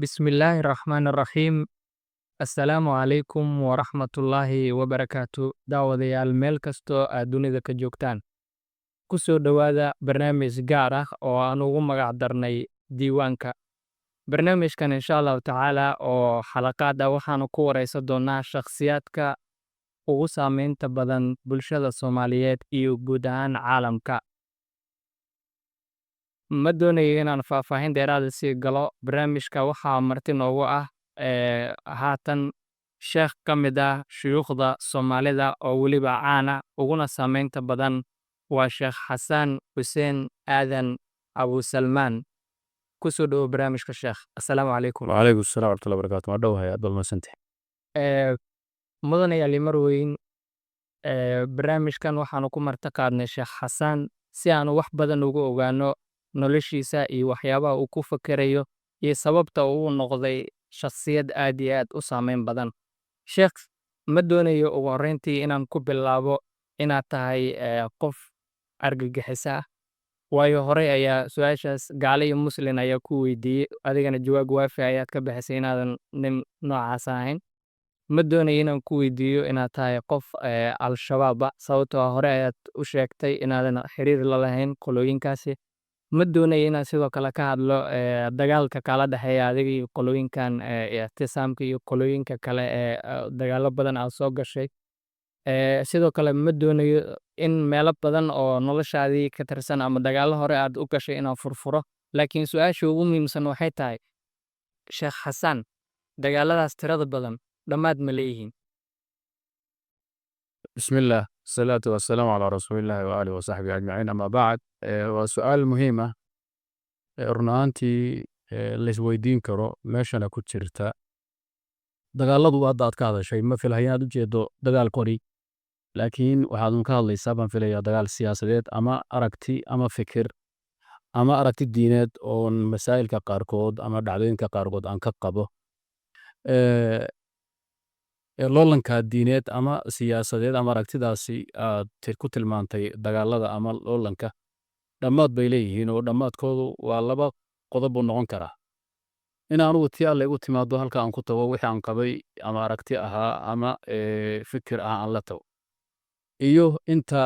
Bismillaahi Raxmaani Raxiim. Assalaamu calaykum waraxmatullaahi wabarakaatu. Daawadayaal, meel kastoo aad dunida ka joogtaan, ku soo dhowaada barnaamij gaar ah oo aan ugu magac darnay Diiwaanka. Barnaamijkan, insha Allahu tacaala, oo xalaqaad ah, waxaanu ku wareysan doonaa shakhsiyaadka ugu saameynta badan bulshada Soomaaliyeed iyo guud ahaan caalamka. Ma doonayo inaan faahfaahin dheeraad ah sii galo barnaamijka. Waxaa marti noogu ah haatan sheekh ka mid ah shuyuukhda Soomaalida oo weliba caan ah uguna saameynta badan. Waa Sheekh Xasan Xuseen Aadan Abu Salmaan. Ku soo dhowo barnaamijka, sheekh. Assalaamu calaykum. وعليكم السلام ورحمة الله وبركاته. Waa dhowahay, aad baad mahadsantahay. Mudanayaal, marweyn, barnaamijkan waxaanu ku marti qaadnay Sheekh Xasan si aanu wax badan ugu ogaano noloshiisa iyo waxyaabaha uu ku fakerayo iyo sababta uu u noqday shakhsiyad aad iyo aad u saameyn badan. Sheekh, ma doonayo ugu horreyntii inaan ku bilaabo inaad tahay qof argagixisa ah, waayo horey ayaa su-aashaas gaalo iyo Muslin ayaa ku weydiiyey, adigana jawaab waafi ayaad ka bixisay inaadan nin noocaas ahayn. Ma doonayo inaan ku weydiiyo inaad tahay qof Al-Shabaab ah, sababtoo ah hore ayaad u sheegtay inaadan xiriir la lahayn qolooyinkaasi. Ma doonayo inaan sidoo kale ka hadlo dagaalka kala dhexeeya adiga iyo qolooyinkan Ictisaamka iyo qolooyinka kale ee dagaalo badan aad soo gashay. Sidoo kale ma doonayo in meelo badan oo noloshaadii ka tirsan ama dagaallo hore aad u gashay inaan furfuro, laakiin su-aasha ugu muhiimsan waxay tahay, Sheekh Xasan, dagaaladaas tirada badan dhammaad ma leeyihiin? بسم الله، الصلاة والسلام على رسول الله وآله وصحبه أجمعين، أما بعد. Waa su'aal muhiim ah, run ahaantii laisweydiin karo, meeshana ku jirta. Dagaaladu hadda aad ka hadashay, ma filayo inaad ujeedo dagaal qori, laakiin waxaad un ka hadlaysaa baan filayaa dagaal siyaasadeed ama aragti ama fikir ama aragti diineed oon masaa'ilka qaarkood ama dhacdooyinka qaarkood aan ka qabo. Loolanka diineed ama siyaasadeed ama aragtidaasi aad ku tilmaantay dagaalada ama loolanka, dhammaad bay leeyihiin, oo dhammaadkoodu waa laba qodob buu noqon karaa: in anugu tii Alle igu timaado, halka aan ku tago wixii aan qabay ama aragti ahaa ama fikir ah aan la tago, iyo inta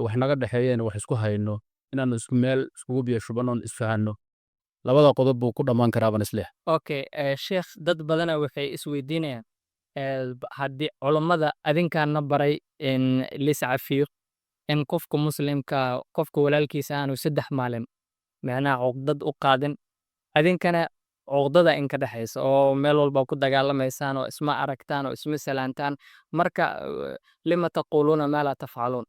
wax naga dhexeeyeen, wax isku hayno, inaan isku meel iskugu biyo shubanno oon isfahanno. Labada qodob buu ku dhammaan karaa baan isleeyahay. Okay, sheekh, dad badana waxay isweydiinayaan haddii culummada adinkaana baray in lis cafiyo, in qofka Muslimka qofka walaalkiisa aanu 3 maalin micnaha cuqdad u qaadin, adinkana cuqdada in ka dhexaysa oo meel walba ku dagaalamaysaan oo isma aragtaan oo isma salaantaan, marka لم تقولون ما لا تفعلون؟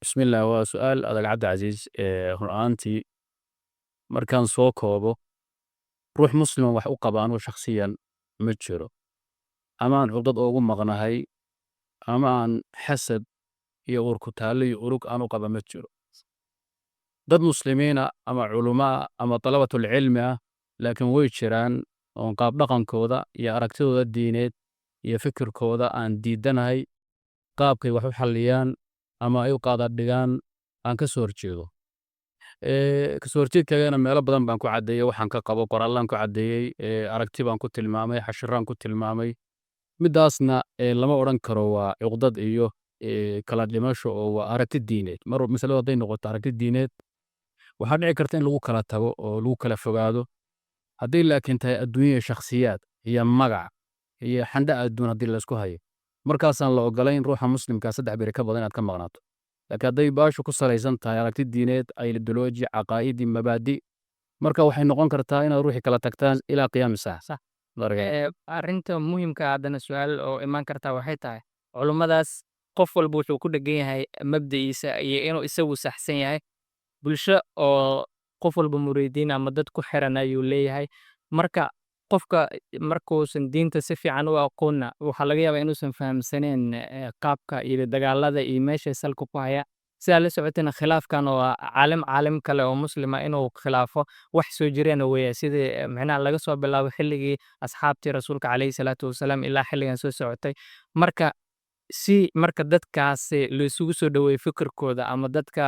Bismillah, waa su'aal adag, Cabdicasiis. Run ahaantii markaan soo koobo, ruux Muslima wax u qaba anugu shakhsiyan ma jiro, ama aan cuqdad oogu maqnahay ama aan xasad iyo uurkutaallo iyo urug aan u qaba ma jiro. Dad Muslimiina ama culumaa ama طلبة العلم ah laakiin way jiraan oon qaab dhaqankooda iyo aragtidooda diineed iyo fikirkooda aan diidanahay, qaabkay wax u xalliyaan ama ay u qaada dhigaan aan ka soo horjeedo. Ka soo horjeedkaygana meelo badan baan ku caddeeyey waxaan ka qabo, qoraallaan ku caddeeyey, aragti baan ku tilmaamay, xashiraan ku tilmaamay. Midaasna lama odhan karo waa cuqdad iyo kala dhimasho, oo waa aragti diineed. Mar masaladu hadday noqoto aragti diineed, waxaa dhici karta in lagu kala tago oo lagu kala fogaado. Haddii laakiin tahay adduunya, shakhsiyaad iyo magac iyo xandho adduun haddii laysku hayo, markaasaan la ogolayn ruuxa Muslimkaa 3 beri ka badan inaad ka maqnaato. Laakiin hadday baashu ku salaysan tahay aragti diineed, ideology, caqaa'idi, mabaadi, marka waxay noqon kartaa inaad ruuxii kala tagtaan ilaa qiyaami saaca. Arrinta muhiimka haddana su-aal oo imaan kartaa waxay tahay, culummadaas qof walba wuxuu ku dhegan yahay mabda'iisa iyo inuu isagu saxsan yahay. Bulsho oo qof walba muriidiin ama dad ku xiran ayuu leeyahay. Marka qofka markuusan diinta si fiican u aqoonna, waxaa laga yaabaa inuusan fahamsaneen qaabka iyo dagaalada iyo meeshay salka ku haya. Sidaa la socotana, khilaafkan oo caalim caalim kale oo Muslima inuu khilaafo wax soo jireen weeye, sidii micnaha laga soo bilaabo xilligii asxaabtii Rasuulka calayhi salaatu wasalaam ilaa xilligan soo socotay. Marka si marka dadkaasi laisugu soo dhaweeyo fikirkooda ama dadka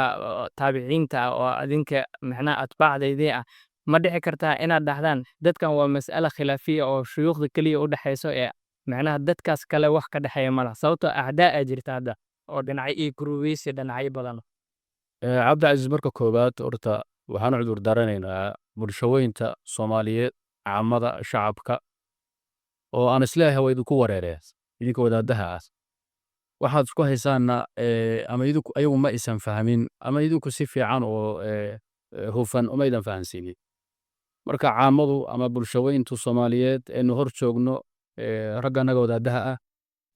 taabiciinta ah oo adinka micnaha atbaacdaydii ah. Ma dhici kartaa inaad dhahdaan dadkan waa mas'ala khilaafiya oo shuyuukhda keliya u dhexayso, ee macnaha dadkaas kale wax ka dhexeeya ma laha, sababtoo acdaa aa jirta hadda oo dhinacyo iyo guruubeysi dhinacyo badan? Cabdicasiis, marka koowaad horta waxaan u cudur daaranaynaa bulshaweynta Soomaaliyeed, caamada shacabka, oo aan isleeyahay waa idinku wareereen idinka wadaadaha ah. Waxaad isku haysaanna ama idinku ayagu ma aysan fahmin ama idinku si fiican oo hufan uma aydan fahansiinin. Marka caamadu ama bulshaweyntu Soomaaliyeed aynu hor joogno ragga annaga wadaadaha ah,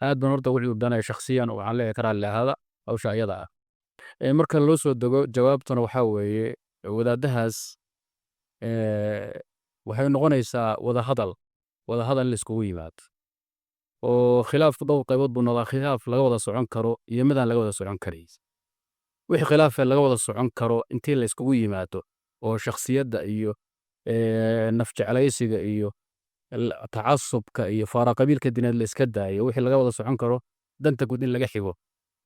aad baan horta ugu cudur shakhsiyan, oo waxaan leeyahay ka raalli ahaada hawsha ayada ah. Marka loo soo dego jawaabtuna, waxaa weeye wadaadahaas waxay noqonaysaa wadahadal, wadahadal in la iskugu yimaado, oo khilaafku dhowr qaybood buu noqdaa: khilaaf laga wada socon karo iyo midaan laga wada socon karin. Wixii khilaafee laga wada socon karo intii la iskugu yimaado oo shakhsiyadda iyo nafjeclaysiga iyo tacasubka iyo faaraqabiilka diineed la iska daayo, wixii laga wada socon karo danta guud in laga xigo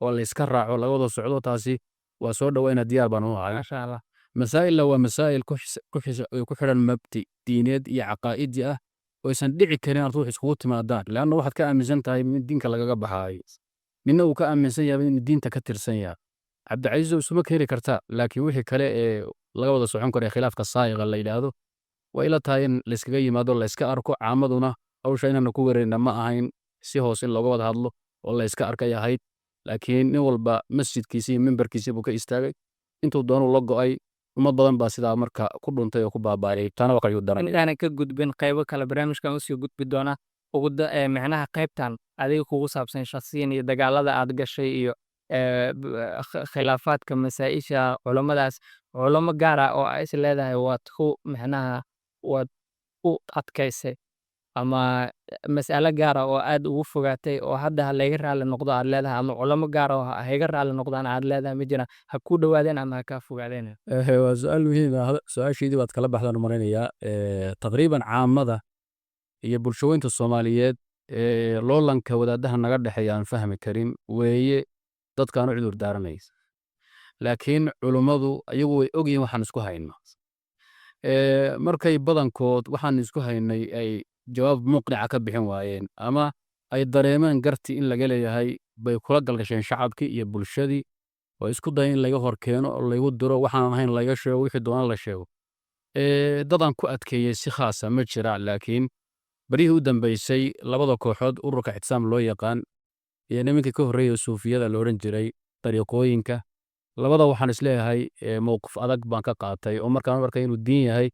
oo la iska raaco, laga wada socdo, taasi waa soo dhowayna, diyaar baan u ahay. Maasha Allah. Masaa'ilna waa masaa'il ku xidhan mabdi diineed iyo caqaa'idi ah oo aysan dhici karin aad ruux iskugu timaadaan, leanna waxaad ka aaminsan tahay in diinka lagaga baxaayo, midna uu ka aaminsan yahay inuu diinta ka tirsan yahay. Cabdicasiis, isuma keeni kartaa. Laakiin wixii kale ee laga wada socon karo ee khilaafka saa'iqa la yidhaahdo, way ila tahay in layskaga yimaado, layska arko. Caamaduna hawsha inaanu ku wareerina ma ahayn, si hoose in looga wada hadlo oo layska arkay ahayd. Laakiin nin walba masjidkiisi iyo mimbarkiisii buu ka istaagay, intuu doonuu la go'ay. Ummad badan baa sidaa marka ku dhuntay oo ku baaba'ay. Taana waa qayuu daran. Intaanan ka gudbin qaybo kale barnaamijkan usii gudbi doonaa, ugu micnaha qaybtan adiga kugu saabsan shakhsiyan iyo dagaalada aad gashay iyo khilaafaadka masaa'isha culummadaas, culummo gaar ah oo ay is leedahay waad ku micnaha waad u adkaysay, ama mas'alo gaar ah oo aad ugu fogaatay oo hadda ha layga raalli noqdo aad leedahay, ama culummo gaar ah oo ha iga raalli noqdaan aad leedahay, ma jiraan? Ha ku dhowaadeen ama ha kaa fogaadeen? Waa su-aal muhiim ah. Su-aashaydii baad kala baxdaan u malaynayaa. Taqriiban caamada iyo bulshaweynta Soomaaliyeed ee loolanka wadaadaha naga dhexeeya aan fahmi karin weeye dadkaan u cudur daaranaysa. Laakiin culummadu ayagu way ogyihiin waxaan isku hayno. Markay badankood waxaan isku haynay ay jawaab muqnica ka bixin waayeen ama ay dareemeen garti in laga leeyahay, bay kula galgasheen shacabkii iyo bulshadii oo isku dayan in laga hor keeno oo laygu diro, waxaan ahayn laga sheego, wixii doona la sheego. Dadaan ku adkeeyey si khaasa ma jiraan, laakiin baryihii u dambeysay labada kooxood, ururka Ictisaam loo yaqaan iyo nimankii ka horreeyay suufiyada la odhan jiray, dariiqooyinka labada, waxaan isleeyahay mowqif adag baan ka qaatay, oo markaan arkay inuu diin yahay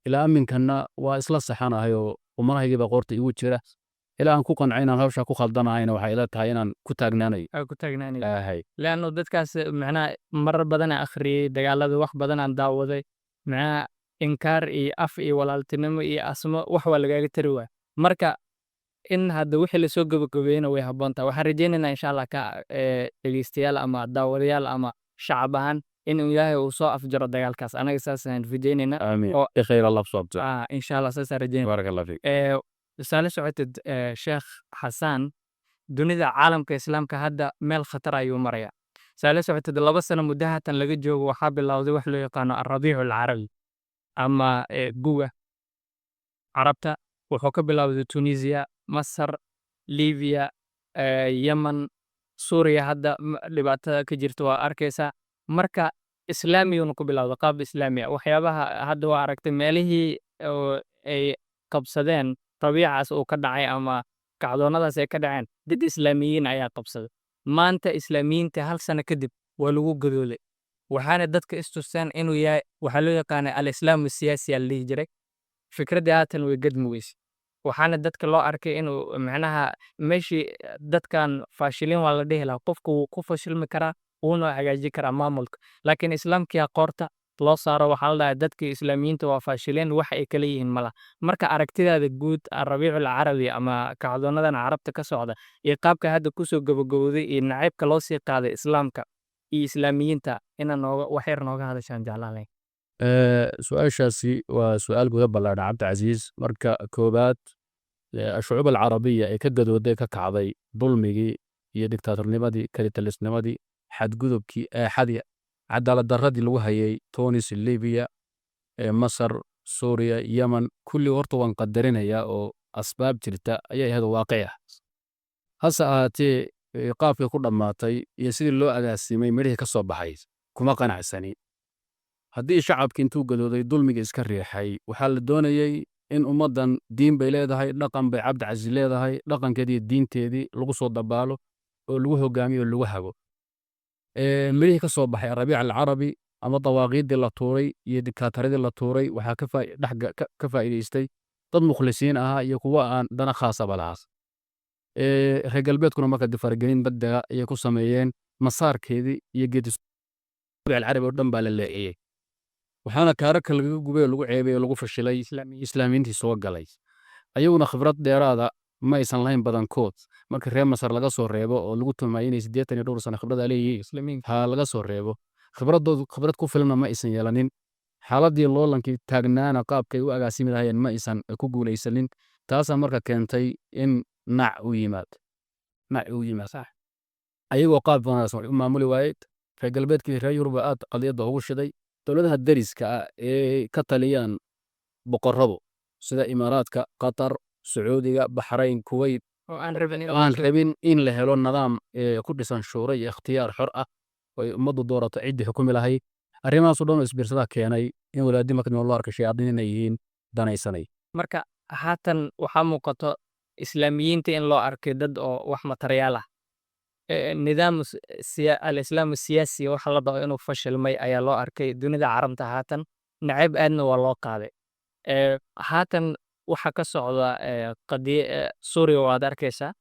ilaa aminkanna waa isla saxanahay oo umanahaygii baa qoorta igu jira. Ilaa aan ku qancay inaan hawshaa ku khaldanahayna, waxay ila tahay inaan ku taagnaanayo. Aa ku taagnaanayso. Ahay. Leanno dadkaas macnaha marar badan aan akhriyey dagaalada, wax badan aan daawaday, macnaha inkaar iyo af iyo walaaltinimo iyo asmo wax waa lagaaga tari waaya. Marka in hadda wixii lasoo gabagabeeyena way habboon tahay. Waxaan rajaynaynaa, insha Allah, ka dhegeystayaal ama daawadayaal ama shacab ahaan, in Ilaahay uu soo afjaro dagaalkaas. Anaga saasaan rajaynaynaa. Aamiin. Oo khayr Allah soo abto. Insha Allah saasaan rajaynaa. Baaraka Allah fiik. Tusaale socotid, Sheekh Xasan, dunida caalamka Islaamka hadda meel khatar ayuu marayaa. Tusaale socotid, 2 sano muddo haatan laga joogo waxaa bilowday wax loo yaqaano Alrabiicu Alcarabi ama guga Carabta. Wuxuu ka bilowday Tunisia, Masar, Libiya, Yemen, Suuriya. Hadda dhibaatada ka jirta waa arkaysaa. Marka islaamiyuuna ku bilowday qaab islaami ah. Waxyaabaha hadda waa aragtay meelihii oo ay qabsadeen rabiicaas uu ka dhacay ama kacdoonnadaas ay ka dhaceen, dad islaamiyiin ayaa qabsaday. Maanta islaamiyiinta hal sano kadib waa lagu gadooday, waxaana dadka istuseen inuu yahay waxaa loo yaqaana al-islaamu siyaasi aa la dhihi jiray. Fikraddii haatan way gadmi weyse, waxaana dadka loo arkay inuu macnaha meeshii dadkan faashiliin waa la dhihi lahaa. Qofku wuu ku fashilmi karaa, wuuna hagaajin karaa maamulka, laakiin islaamkii qoorta loo saaro waxaa la dhahay dadkii islaamiyiinta waa faashiliin, wax ay kala yihiin malaha. Marka aragtidaada guud Alrabiicu Alcarabi ama kacdoonadan Carabta ka socda iyo qaabka hadda kusoo gabagabowday iyo nacaybka loo sii qaaday islaamka iyo islaamiyiinta, inaa nooga wax yar nooga hadashaan jeclaan lahayn. Su-aashaasi waa su-aal guda ballaadhan, Cabdicasiis. Marka koowaad, ashucuub alcarabiya ee ka gadooday, ka kacday dulmigii iyo diktaatornimadii, kalitalisnimadii, xadgudubkii, eexadii, cadaalad darradii lagu hayay Tunis, Libiya, Masar, Suuriya, Yemen, kulli horta waan qadarinayaa oo asbaab jirta ayay ahayd oo waaqici ah. Hase ahaatee, qaabkay ku dhammaatay iyo sidii loo agaasimay midhihii ka soo baxay kuma qanacsani. Haddii shacabki intuu gadooday dulmiga iska riixay, waxaa la doonayey in ummaddan diin bay leedahay, dhaqan bay Cabdicasiis leedahay, dhaqankeedii iyo diinteedii lagu soo dabaalo oo lagu hogaamiyo oo lagu hago. Midhihii ka soo baxay Arabiic Alcarabi ama dawaaqiiddii la tuuray iyo diktaatoradii la tuuray waxaa ka faa'iidaystay dad mukhlisiin ahaa iyo kuwa aan dana khaasaba lahaa. Reer galbeedkuna marka faragelin degdega ayay ku sameeyeen masaarkeedii iyo geedi Alcarabi oo dhan baa la leexiyey, waxaana kaararka lagaga gubay oo lagu ceebay oo lagu fashilay Islaamiyiintii soo galay. Ayaguna khibrad dheeraada ma aysan lahayn badankood, marka reer Masar laga soo reebo oo lagu tuhmayay inay 80 iyo dhowr sano khibrada leeyihiin ha laga soo reebo, khibradoodu khibrad ku filna ma aysan yeelanin. Xaaladii loolankii taagnaana qaabkay u agaasimi lahayeen ma aysan ku guulaysanin. Taasaa marka keentay in nac u yimaado, nac u yimaado, ayagoo qaab wanaagsan wax u maamuli waayey. Reer galbeedkii, reer Yuruba aad qadiyadda ugu shiday. Dowladaha deriska ah ee ka taliyaan boqorradu sida Imaaraadka, Qatar, Sacuudiga, Baxrayn, Kuwait oo aan rabin aan rabin in la helo nidaam ku dhisan shuuro iyo ikhtiyaar xor ah oo ay ummaddu doorato ciddii xukumi lahayd. Arrimahaas oo dhan oo isbiirsadaa keenay in wadaaddi marka loo arko shayaadiin inay yihiin danaysanay. Marka haatan waxaa muuqato Islaamiyiinta in loo arkay dad oo wax mataryaal ah. Nidaam alislaamu siyaasi waxa la dhaho inuu fashilmay ayaa loo arkay dunida Carabta. Haatan nacayb aadna waa loo qaaday. Haatan waxa ka socda qadiya Suuriya waad arkaysaa,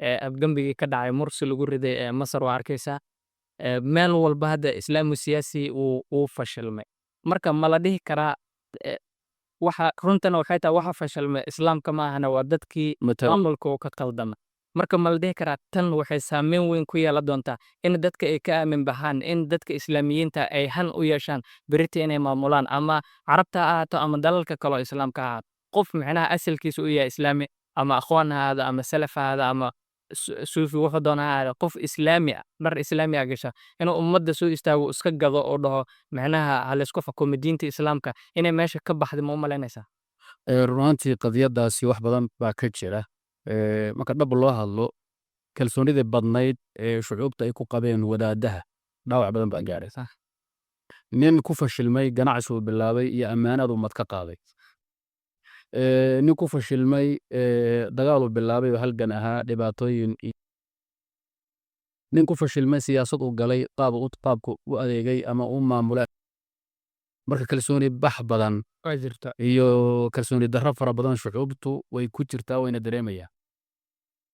afgembigii ka dhacay, Mursi lagu riday, Masar waa arkaysaa. Meel walba hadda islaamu siyaasi wuu fashilmay. Marka ma la dhihi karaa waxa runtana waxay tahay waxa fashilmay Islaamka ma ahana, waa dadkii maamulka uu ka qaldama? Marka ma la dhihi karaa tan waxay saameyn weyn ku yeelan doontaa in dadka ay ka aamin baxaan in dadka Islaamiyiinta ay han u yeeshaan berita inay maamulaan, ama Carabta ha ahaato ama dalalka kale oo Islaamka ha ahaato, qof micnaha asalkiisa u yahay Islaami, ama Akhwaan ha ahaado ama Salaf ha ahaado ama Suufi, wuxuu doona ha ahaado, qof Islaami ah, dhar Islaami ah gasha, inuu ummadda soo istaago, iska gado oo dhaho micnaha ha laysku xukumo diinta Islaamka, inay meesha ka baxday, ma u malaynaysaa? Run ahaantii qadiyadaasi wax badan baa ka jira. Marka dhab loo hadlo, kalsoonidii badnayd ee shucuubta ay ku qabeen wadaadaha dhaawac badan baa gaaray. Nin ku fashilmay ganacsi uu bilaabay iyo ammaanad ummad ka qaaday, nin ku fashilmay dagaal uu bilaabay oo halgan ahaa, dhibaatooyin, nin ku fashilmay siyaasad uu galay, qaabku u adeegay ama u maamulay. Marka kalsooni bax badan waa jirta iyo kalsooni darro fara badan shucuubtu way ku jirtaa, wayna dareemayaan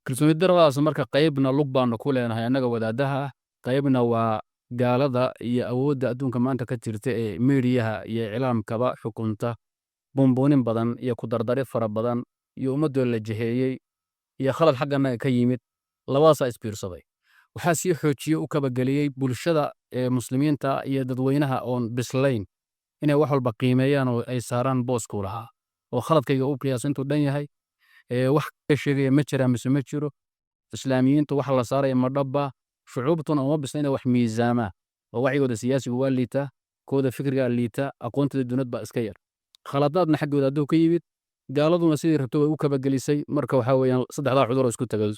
kalsooni darradaas. Marka qaybna lug baanu ku leenahay annaga wadaadaha ah, qaybna waa gaalada iyo awoodda adduunka maanta ka jirta ee miidiyaha iyo iclaamkaba xukunta. Buunbuunin badan iyo ku dardari fara badan iyo ummaddoo la jiheeyey iyo khalad xagganaga ka yimid, labadaasaa isbiirsaday. Waxaa sii xoojiyey, u kabageliyey bulshada ee Muslimiinta iyo dadweynaha oon bislayn inay wax walba qiimeeyaan oo ay saaraan booskuu lahaa oo khaladkayga u qiyaaso intuu dhan yahay, wax ka sheegaya ma jiraa mise ma jiro, Islaamiyiintu waxa la saaraya ma dhabba. Shucuubtuna uma bisla inay wax miisaamaan oo wacyigooda siyaasigu waa liitaa, kooda fikrigaa liita, aqoontooda dunad baa iska yar. Khaladaadna xaggooda hadduu ka yimid, gaaladuna sidii rabto way u kabagelisay. Marka waxaa weeyaan saddexdaa cudur oo isku tagay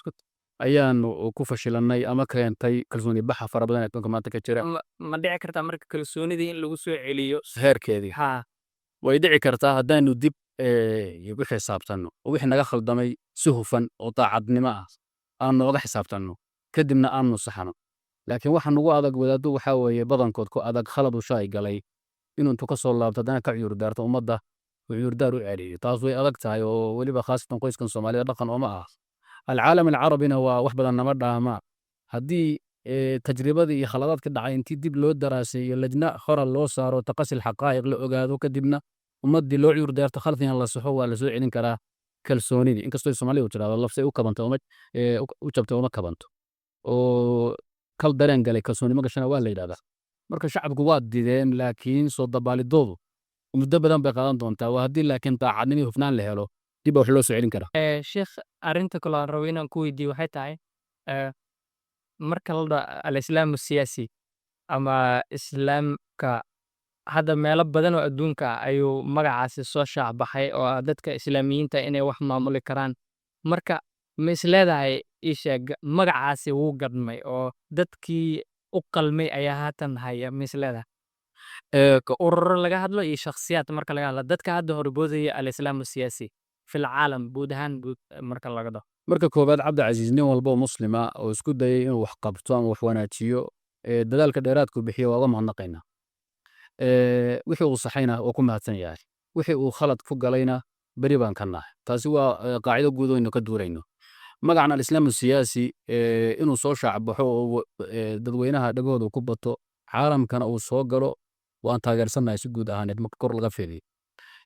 ayaanu ku fashilannay ama keentay kalsooni baxa fara badan ee adduunka maanta ka jira. Ma dhici kartaa marka kalsoonidii in lagu soo celiyo heerkeedii? Haa. Way dhici kartaa haddaanu dib ugu xisaabtanno oo wixii naga khaldamay si hufan oo daacadnimo ah aan nooga xisaabtanno, kadibna aanu saxno. Laakiin waxa nagu adag, wadaaddu waxaa weeye badankood ku adag khalad uu shalay galay inuu intuu ka soo laabto haddana ka cudur daarto, ummadda uu cudurdaar u celiyo. Taas way adag tahay oo weliba khaasatan qoyskan Soomaalida dhaqan ooma ah. Alcaalam alcarabina waa wax badan nama dhaamaa. Haddii tajribadii iyo khaladaadka dhacay intii dib loo daraaseeyo, lajna hora loo saaro, taqasil xaqaa'iq la ogaado, kadibna ummaddii loo cudur daarto, khaladkiina la saxo, waa la soo celin karaa kalsoonidii. Inkastoo Soomaalidu tirahdo lafsay u kabantay uma u jabtay uma kabanto, oo kal dareen galay kalsooni ma gashana waa la yidhahdaa. Marka shacabku waa dideen, laakiin soo dabaalidoodu muddo badan bay qaadan doontaa. Waa haddii laakiin daacadnimo iyo hufnaan la helo, dib baa wax loo soo celin karaa. Sheekh, arrinta kaloo aan rabo inaan ku weydiiyo waxay tahay, marka la dhaho alislaamu siyaasi ama Islaamka Hadda meelo badan oo adduunka ah ayuu magacaasi soo shaac baxay oo ah dadka Islaamiyiinta inay wax maamuli karaan. Marka ma is leedahay, ii sheeg, magacaasi wuu gadmay oo dadkii u qalmay ayaa haatan haya, ma is leedahay? Ka ururo laga hadlo iyo shakhsiyaad marka laga hadlo, dadka hadda horboodaya al-islaam siyaasi fil caalam guud ahaan, guud marka laga dhaho. Marka koowaad, Cabdicasiis, nin walba oo muslima oo isku dayay inuu wax qabto ama wax wanaajiyo, dadaalka dheeraadku bixiyo waa uga mahadnaqaynaa. Wixii uu saxayna waa ku mahadsan yahay, wixii uu khalad ku galayna beri baan ka nahay. Taasi waa qaacido guud oo aynu ka duulayno. Magacan alislaam siyaasi inuu soo shaacbaxo oo dadweynaha dhagahooda ku bato, caalamkana uu soo galo, waan taageersannahay si guud ahaaneed marka kor laga fiiriyo,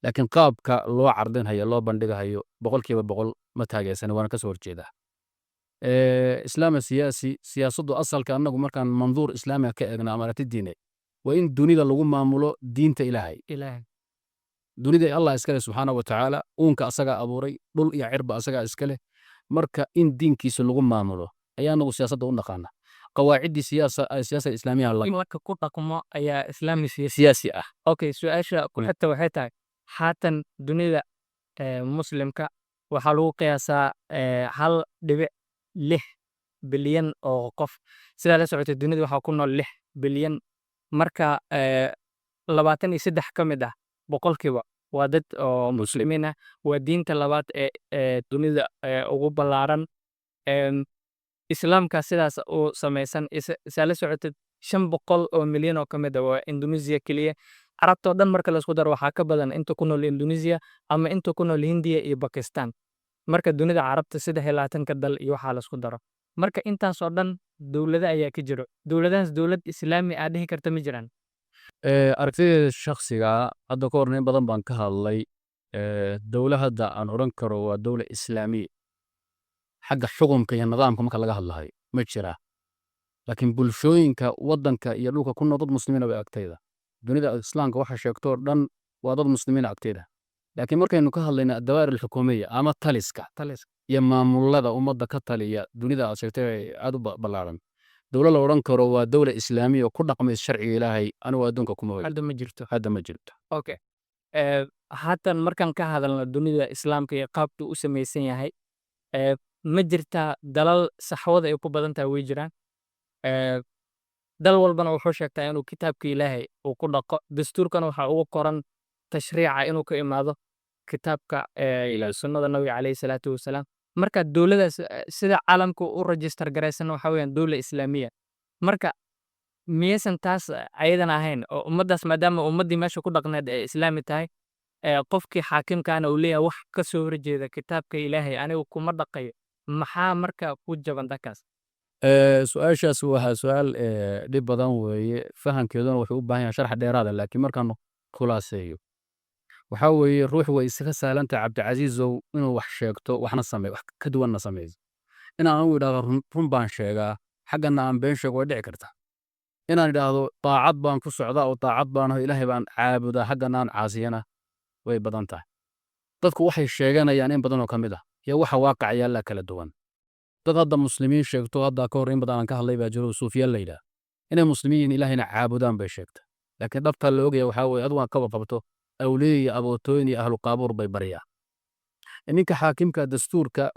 laakiin qaabka loo cardinhayo, loo bandhigahayo, 100% ma taageersana, waana ka soo horjeedaa. Islaam siyaasi, siyaasaddu asalka annagu markaan manduur islaamiga ka eegno ama aragti diineed, waa in dunida lagu maamulo diinta Ilaahay. Ilaahay. Dunida Allah iskale subxaana wa tacaala, uunka asagaa abuuray, dhul iyo cirba asagaa iskale. Marka in diinkiisa lagu maamulo ayaa anagu siyaasadda u naqaana. Qawaaciddii siyaasa islaamiya in marka ku dhaqmo ayaa islaami siyaasi siyaasi ah. Okay, su-aasha ku xigta waxay tahay, haatan dunida Muslimka waxaa lagu qiyaasaa 1.6 bilyan oo qof. Sidaa la socotay, dunida waxaa ku nool 6 bilyan. Marka 23 ka mid ah boqolkiiba waa dad oo Muslimiin ah. Waa diinta labaad ee dunida ugu ballaaran. Islaamka sidaas u samaysan, isaa la socotid, 500 oo milyan oo ka mid ah waa Indonesia keliya. Carabta oo dhan marka la isku daro waxaa ka badan inta ku nool Indonesia ama inta ku nool Hindiya iyo Pakistan, marka dunida Carabta 23-ka dal iyo waxaa la isku daro. Marka intaas oo dhan dowlado ayaa ka jiro. Dowladahaas dowlad Islaami aa dhihi karta ma jiraan? Aragtideeda shakhsiga, hadda ka hor in badan baan ka hadlay. Dowla hadda aan odhan karo waa dowla islaamiya xagga xukunka iyo nidaamka marka laga hadlahayo ma jiraa, laakiin bulshooyinka waddanka iyo dhulka ku nool dad Muslimiina way agtayda. Dunida Islaamka waxa sheegtoo dhan waa dad Muslimiina agtayda, laakiin markaynu ka hadlayna adawaa'ir alxukuumiya ama taliska taliska iyo maamulada ummadda ka taliya dunida aad sheegtay ee aad u ballaaran, dowla la odhan karo waa dowla islaamiya oo ku dhaqmaysa sharciga Ilaahay, anigu adduunka kuma ogi. Hadda ma jirto. Hadda ma jirto. Okay, haatan markaan ka hadalno dunida Islaamka iyo qaabka u samaysan yahay, ma jirtaa dalal saxwada ay ku badan tahay? Way jiraan. Dal walbana wuxuu sheegtaa inuu kitaabka Ilaahay uu ku dhaqo, dastuurkana waxaa ugu qoran tashriica inuu ka imaado kitaabka sunnada Nabiga caleyhi salaatu wasalaam. Marka dowladaas sida caalamka u register garaysan waxaa weeyaan dowla islaamiya. Marka miyaysan taas ayadan ahayn oo ummaddaas, maadaama ummaddii meesha ku dhaqneed ay Islaami tahay, qofkii xaakimkaana uu leeyahay wax ka soo horjeeda kitaabka Ilaahay anigu kuma dhaqayo, maxaa marka ku jaban dadkaas? Su-aashaas waa su-aal dhib badan weeye, fahamkeeduna wuxuu u baahan yahay sharx dheeraada, laakiin markaan khulaaseeyo waxaa weeye, ruux way isaga sahlan tahay, Cabdicasiisow, inuu wax sheegto waxna sameeyo, wax ka duwanna sameeyo. Inaan anigu idhaahdo run baan sheegaa, xaggana aan been sheego, way dhici kartaa. Inaan idhaahdo daacad baan ku socdaa oo daacad baan aho, Ilaahay baan caabudaa, xaggana aan caasiyana, way badan tahay. Dadku waxay sheeganayaan in badan oo ka mid ah iyo waxa waaqac yaallaa kala duwan. Dad hadda Muslimiin sheegto, hadda ka hor in badan aan ka hadlay baa jiro, suufiyaal la yidhaah, inay Muslimiin yihiin, Ilaahayna caabudaan bay sheegta, laakiin dhabtaa la ogaya waxaa weeye adigu aan kaba qabto awliye iyo abootooyin iyo ahlu qaabuur bay baryaan. Ninka xaakimka dastuurka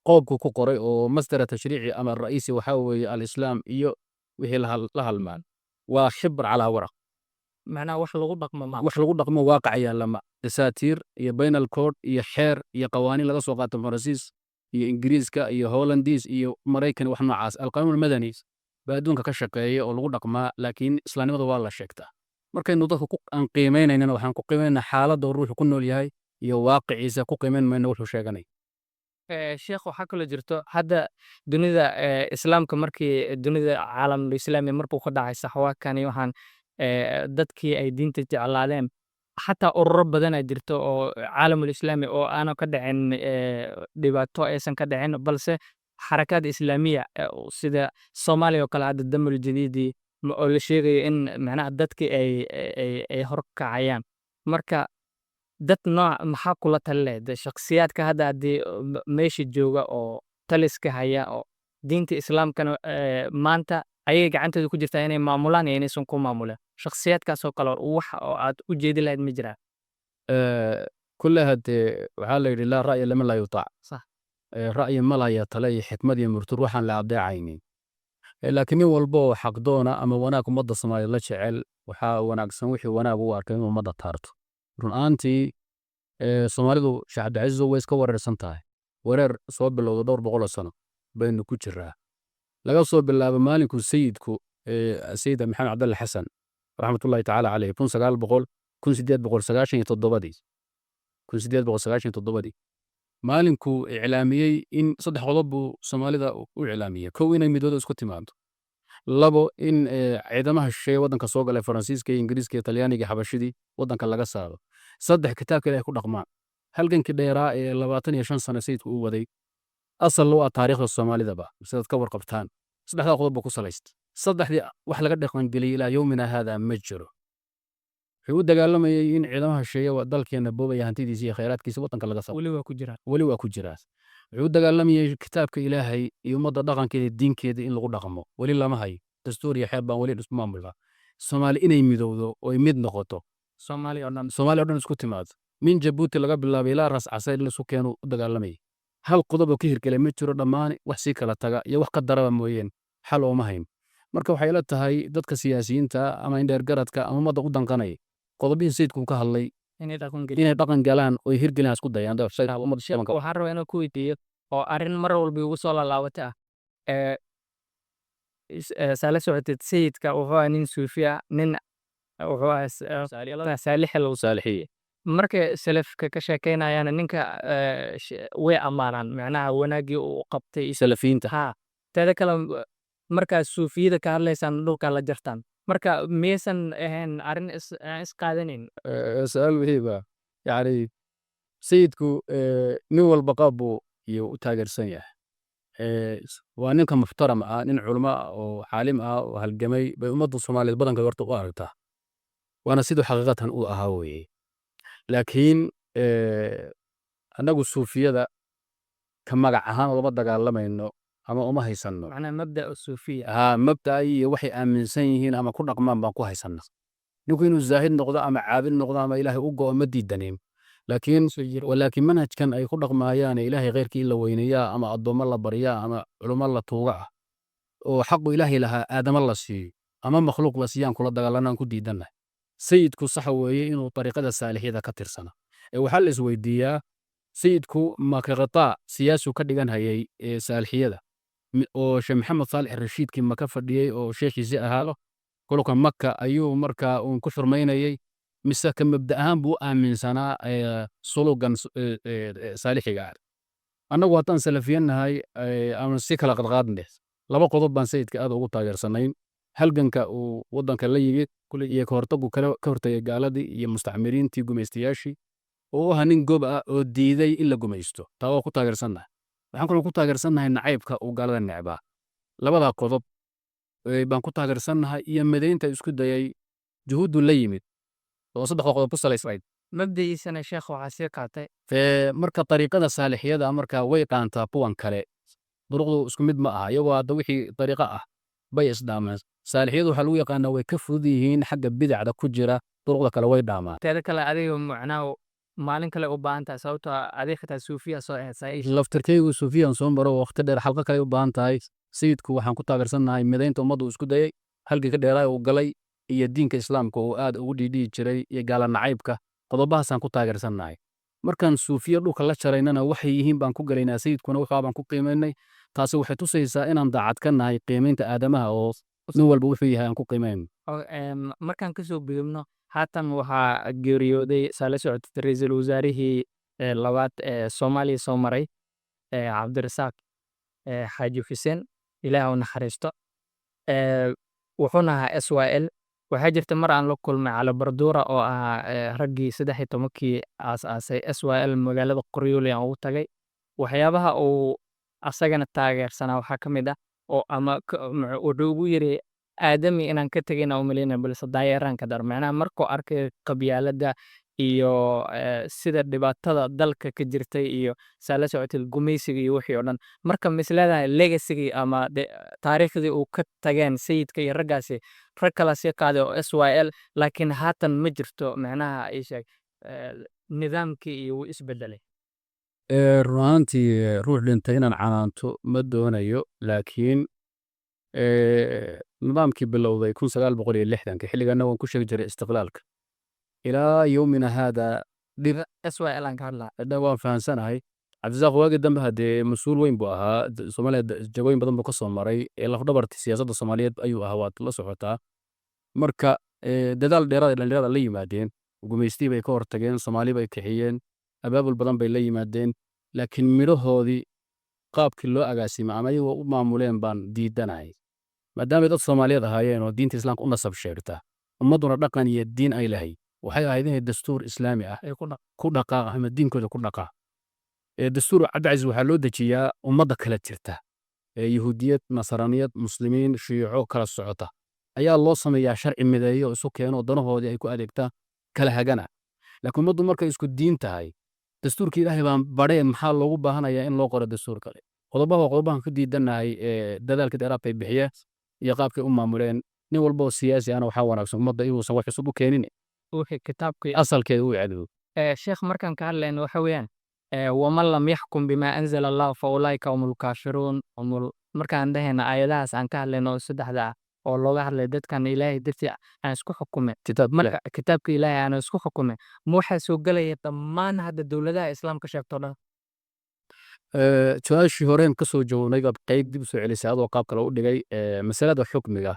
qoobku ku qoray oo masdara tashriici ama ra'iisi waxaa weeye alislaam iyo wixii la halmaan waa xibr calaa waraq. Macnaha wax lagu dhaqmo ma Wax lagu dhaqmo waaqac yaalla ma. Dasaatiir iyo penal code iyo xeer iyo qawaaniin laga soo qaato Faransiis iyo Ingiriiska iyo Hollandiis iyo Maraykan, wax noocaas, alqaanuun almadani baa adduunka ka shaqeeya oo lagu dhaqmaa, laakiin islaamnimada waa la sheegtaa. Markaynu dadka ku aan qiimaynaynana, waxaan ku qiimaynaynaa xaaladda uu ruuxu ku nool yahay iyo waaqiciisa, ku qiimayn mayno wuxuu sheeganay. Sheekh, waxaa kaloo jirto hadda dunida Islaamka, markii dunida caalamul islaami markuu ka dhacay saxwaakani, waxaan dadkii ay diinta jeclaadeen, xataa ururo badanaa jirto oo caalamul islaami oo aanan ka dhicin dhibaato aysan ka dhicin, balse xarakaad islaamiya sida Soomaaliya oo kale, hadda Damul Jadiidi oo la sheegayo in macnaha dadkii ay horkacayaan. Marka dad nooc maxaa kula tali lahayd shakhsiyaadka hadda haddii meesha jooga oo taliska haya oo diinta Islaamkana maanta ayay gacantooda ku jirtaa inay maamulaan iyo inaysan ku maamuleen? Shakhsiyaadkaas oo kale wax oo aad u jeedi lahayd ma jiraan? Kullaha dee waxaa la yidhi: laa ra'ya liman laa yutaac. Sax. Ra'yi ma lahaya, tale iyo xikmad iyo murti ruuxaan la adeecaynin. Laakiin nin walba oo xaqdoona ama wanaag ummadda Soomaaliyeed la jecel, waxaa wanaagsan wixii wanaag u arkay inuu ummadda taarto. Run ahaantii, Soomaalidu, Sheekh Cabdicasiis, way iska wareersan tahay. Wareer soo bilowda dhowr boqol oo sano baynu ku jiraa, laga soo bilaabo maalinkuu sayidku, Sayid Maxamed Cabdalle Xasan raxmatullahi tacaala caleyh, 1900, 1897-dii, 1897-dii maalinkuu iclaamiyey in saddex qodob buu Soomaalida u iclaamiyey: kow, inay midooda isku timaado; labo, in ciidamaha shisheeye waddanka soo galay, Faransiiska iyo Ingiriiska iyo Talyaaniga iyo Xabashidii, waddanka laga saaro; saddex, kitaabka Ilahay ku dhaqmaan. Halgankii dheeraa ee 25 sano sayidku uu waday, asal u ah taariikhda Soomaalidaba sidaad ka warqabtaan, saddexdaa qodob buu ku salaystay. Saddexdii wax laga dhaqangeliyey ilaa yowmina haada ma jiro. Wuxuu u dagaalamayey in ciidamaha shisheeye dalkeena boobaya hantidiisa iyo khayraadkiisa waddanka laga saaro. Weli waa ku jiraan. Weli waa ku jiraa. Wuxuu u dagaalamayey kitaabka Ilaahay iyo ummadda dhaqankeeda, diinkeeda in lagu dhaqmo. Weli lama hayo dastuur iyo xeer baan weli isku maamulnaa. Soomaali inay midowdo oy mid noqoto, Soomaaliya oo dhan, Soomaaliya o dhan isku timaado, min Jabuuti laga bilaabay ilaa Ras Casayr la isu keeno u dagaalamayay. Hal qodob oo ka hirgelay ma jiro. Dhammaan wax sii kala taga iyo wax ka daraba mooyeen xal ooma hayn. Marka waxay ila tahay dadka siyaasiyiinta ama indheer garadka ama ummadda u danqanaya, qodobihii sayidku ka hadlay inay dhaqan gelin, inay dhaqan galaan oy hirgelin isku dayaan. Waxaan rabaa inaan ku weydiiyo oo arrin mar walba igu soo lalaabata ah. Saa la socotid, sayidka wuxuu ahaa nin suufi ah, nin wuxuu ahaa saalix lagu Saalixiye. Markay salafka ka sheekeynayaan ninka, way ammaanaan macnaha wanaaggii uu qabtay. Salafiyiinta. Ha, teeda kale, markaa suufiyada ka hadlaysaan dhulka la jartaan. Marka miyaysan ahayn arrin aan isqaadanayn? Su-aal muhiim ah. Yani sayidku, nin walba qaab buu iyo u taageersan yahay. Waa ninka muxtaram ah, nin culimo ah oo caalim ah oo halgamay bay ummadda Soomaaliyeed badankeed horta u aragtaa, waana siduu xaqiiqatan uu ahaa weeye. Laakiin annagu suufiyada ka magac ahaan ulama dagaalamayno ama uma haysanno. Macnaha mabda suufiya. Haa, mabda'a iyo waxay aaminsan yihiin ama ku dhaqmaan baan ku haysanaa. Ninku inuu zaahid noqdo ama caabid noqdo ama Ilaahay u go'o ma diidanin, laakiin manhajkan ay ku dhaqmaayaan ee Ilaahay khayrkii in la weyneeyaa ama addoommo la baryaa ama culummo la tuuga ah oo xaqu Ilaahay lahaa aadamo la siiyo ama makhluuq la siiyaan kula dagaalanaan ku diidannahay. Sayidku saxa weeye inuu dariiqada saalixyada ka tirsana. Ee waxaa la isweydiiyaa, sayidku ma ka siyaasuu ka dhigan hayay ee saalixiyada oo Sheekh Maxamed Saalix Rashiidkii Maka fadhiyey oo sheekhiisii ahaado kolka Maka ayuu markaa uun ku xurmaynayey, mise ka mabda ahaan buu u aaminsanaa sulugan saalixiga ah? Annagu haddaan salafiyan nahay ama si kala qadqaadne, laba qodob baan sayidka aad ugu taageersanayn: halganka uu waddanka la yimid iyo ka hortagu ka hortagay gaaladii iyo mustacmiriintii, gumaystayaashii, oo u ahaa nin gob ah oo diiday in la gumaysto. Taa waa ku taageersannahay. Waxaan kaloo ku taageersannahay nacaybka uu gaalada necbaa. Labadaa qodob baan ku taageersannahay iyo midaynta isku dayay, juhuuddu la yimid oo saddexda qodob ku salaysnayd. Mabda'iisana, sheekh, waxaa sii qaatay. Marka dariiqada saalixiyada marka way qaantaa kuwan kale. Duruqdu isku mid ma aha, iyagoo hadda wixii dariiqo ah bay isdhaamaan. Saalixiyadu waxaa lagu yaqaanaa way ka fudud yihiin xagga bidacda ku jira, duruqda kale way dhaamaan. Teeda kale, adiga macnaha maalin kale u baahan tahay, sababtoo ah adiga xitaa suufiya soo ahayd saa ii Laftirkaygu suufiyan soo maro waqti dheer. Xalqo kale u baahan tahay. Sayidku waxaan ku taageersannahay midaynta ummaddu isku dayay, halkii ka dheeraay uu galay, iyo diinka Islaamka uu aad ugu dhiidhiyi jiray, iyo gaala nacaybka. Qodobahaasaan ku taageersannahay. Markaan suufiya dhulka la jaraynana waxay yihiin baan ku galaynaa, sayidkuna wuxuu baan ku qiimaynay. Taasi waxay tusaysaa inaan daacad ka nahay qiimaynta aadamaha oo nin walba wuxuu yahay aan ku qiimayno. Markaan kasoo gudubno, haatan waxaa geeriyooday, saa la socotay, ra'iisul wasaarihii labaad ee Soomaaliya soo maray, Cabdirasaaq Xaaji Xuseen, Ilaah u naxariisto. Wuxuuna ahaa SYL. Waxaa jirta mar aan la kulmay Cali Barduura oo ahaa raggii 13-kii aas-aasay SYL, magaalada Qoryooley aan ugu tagay. Waxyaabaha uu asagana taageersanaa waxaa ka mid ah oo ama wuxuu ugu yiri aadami inaan ka tegayna u malaynaya, balse daayeeraan ka dar, macnaha markuu arkay qabyaaladda. Iyo sida dhibaatada dalka ka jirtay iyo saa la socotay gumaysiga iyo wixii oo dhan. Marka ma isleedahay legacy ama taariikhdii uu ka tageen Sayidka iyo raggaasi rag kala sii qaaday oo SYL, laakiin haatan ma jirto, macnaha ii sheeg, nidaamkii iyo wuu isbedelay? Run ahaantii, ruux dhintay inaan canaanto ma doonayo, laakiin nidaamkii bilowday 1960-ka, xilligana waan ku sheegi jiray istiqlaalka, ilaa yowmina haada dhib. SYL aan ka hadlaa. Hadda waan fahansanahay. Cabdisaaq waagii dambe haddee mas-uul weyn buu ahaa, Soomaaliya jagooyin badan buu ka soo maray, ee lafdhabarta siyaasadda Soomaaliyeed ayuu ahaa, waad la socotaa. Marka dadaal dheeraad ay dhalinyarada la yimaadeen, gumaystii bay ka hortageen, Soomaali bay kixiyeen, abaabul badan bay la yimaadeen, laakiin midhahoodii qaabkii loo agaasimay ama ayagoo u maamuleen baan diidanahay, maadaamay dad Soomaaliyeed ahaayeen oo diinta Islaamka u nasab sheegta, ummadduna dhaqan iyo diin ay lahayd. Waxay ahayd inay dastuur Islaami ah ay ku dhaq ku dhaqaaqa ama diinkooda ku dhaqaa. Ee dastuur, Cabdicasiis, waxaa loo dejiyaa ummadda kala jirta ee Yahuudiyad, Nasraniyad, Muslimiin, Shiico kala socota ayaa loo sameeyaa sharci mideeyo oo isu keeno oo danahoodii ay ku adeegtaan kala hagana. Laakiin ummaddu markay isku diin tahay, dastuurka Ilaahay baan badheen, maxaa loogu baahanayaa in loo qoro dastuur kale? Qodobaha waa qodobahan ku diidanahay ee dadaalka dheeraadka ay bixiyeen iyo qaabkay u maamuleen. Nin walba oo siyaasi ahna waxaa wanaagsan ummadda inuusan wax cusub u keenin, wixii kitaabka asalkeeda u celiyo. Sheekh, markaan ka hadlayno waxa weeyaan ومن لم يحكم بما أنزل الله فأولئك هم الكافرون هم. Markaan dhahayna aayadahaas aan ka hadlayno oo saddexda ah oo looga hadlay dadkan Ilaahay dartii aan isku xukumin kitaab. Marka kitaabka Ilaahay aan isku xukumin, ma waxaa soo gelaya dhammaan hadda dowladaha Islaamka sheegto dhan? Su-aashii horeen ka soo jawaabnay baad qayb dib u soo celisay adoo qaab kale u dhigay masalada xukmiga.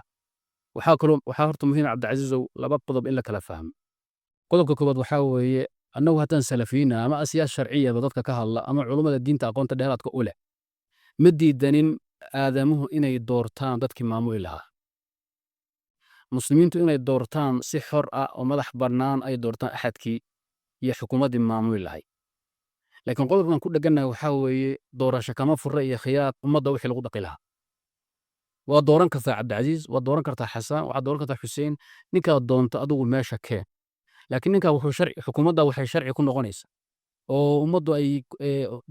Waxaa kaloo waxaa horta muhiim, Cabdicasiisow, laba qodob in la kala fahmo. Qodobka koowaad waxaa weeye, annagu haddaan salafiyiina ama asiyaas sharciyaba dadka ka hadla ama culummada diinta aqoonta dheeraadka u leh, ma diidanin aadamuhu inay doortaan dadkii maamuli lahaa, Muslimiintu inay doortaan si xor ah oo madax bannaan ay doortaan axadkii iyo xukuumaddii maamuli lahay. Laakiin qodobkan ku dheggannahay waxaa weeye doorasho kama furra iyo khiyaar ummadda wixii lagu dhaqi lahaa. Waa dooran kartaa Cabdicasiis, waad dooran kartaa Xasaan, waxaad dooran kartaa Xuseen, ninkaad doonto adigu meesha keen. Laakiin ninkaa wuxuu sharci, xukuumadda waxay sharci ku noqonaysaa oo ummaddu ay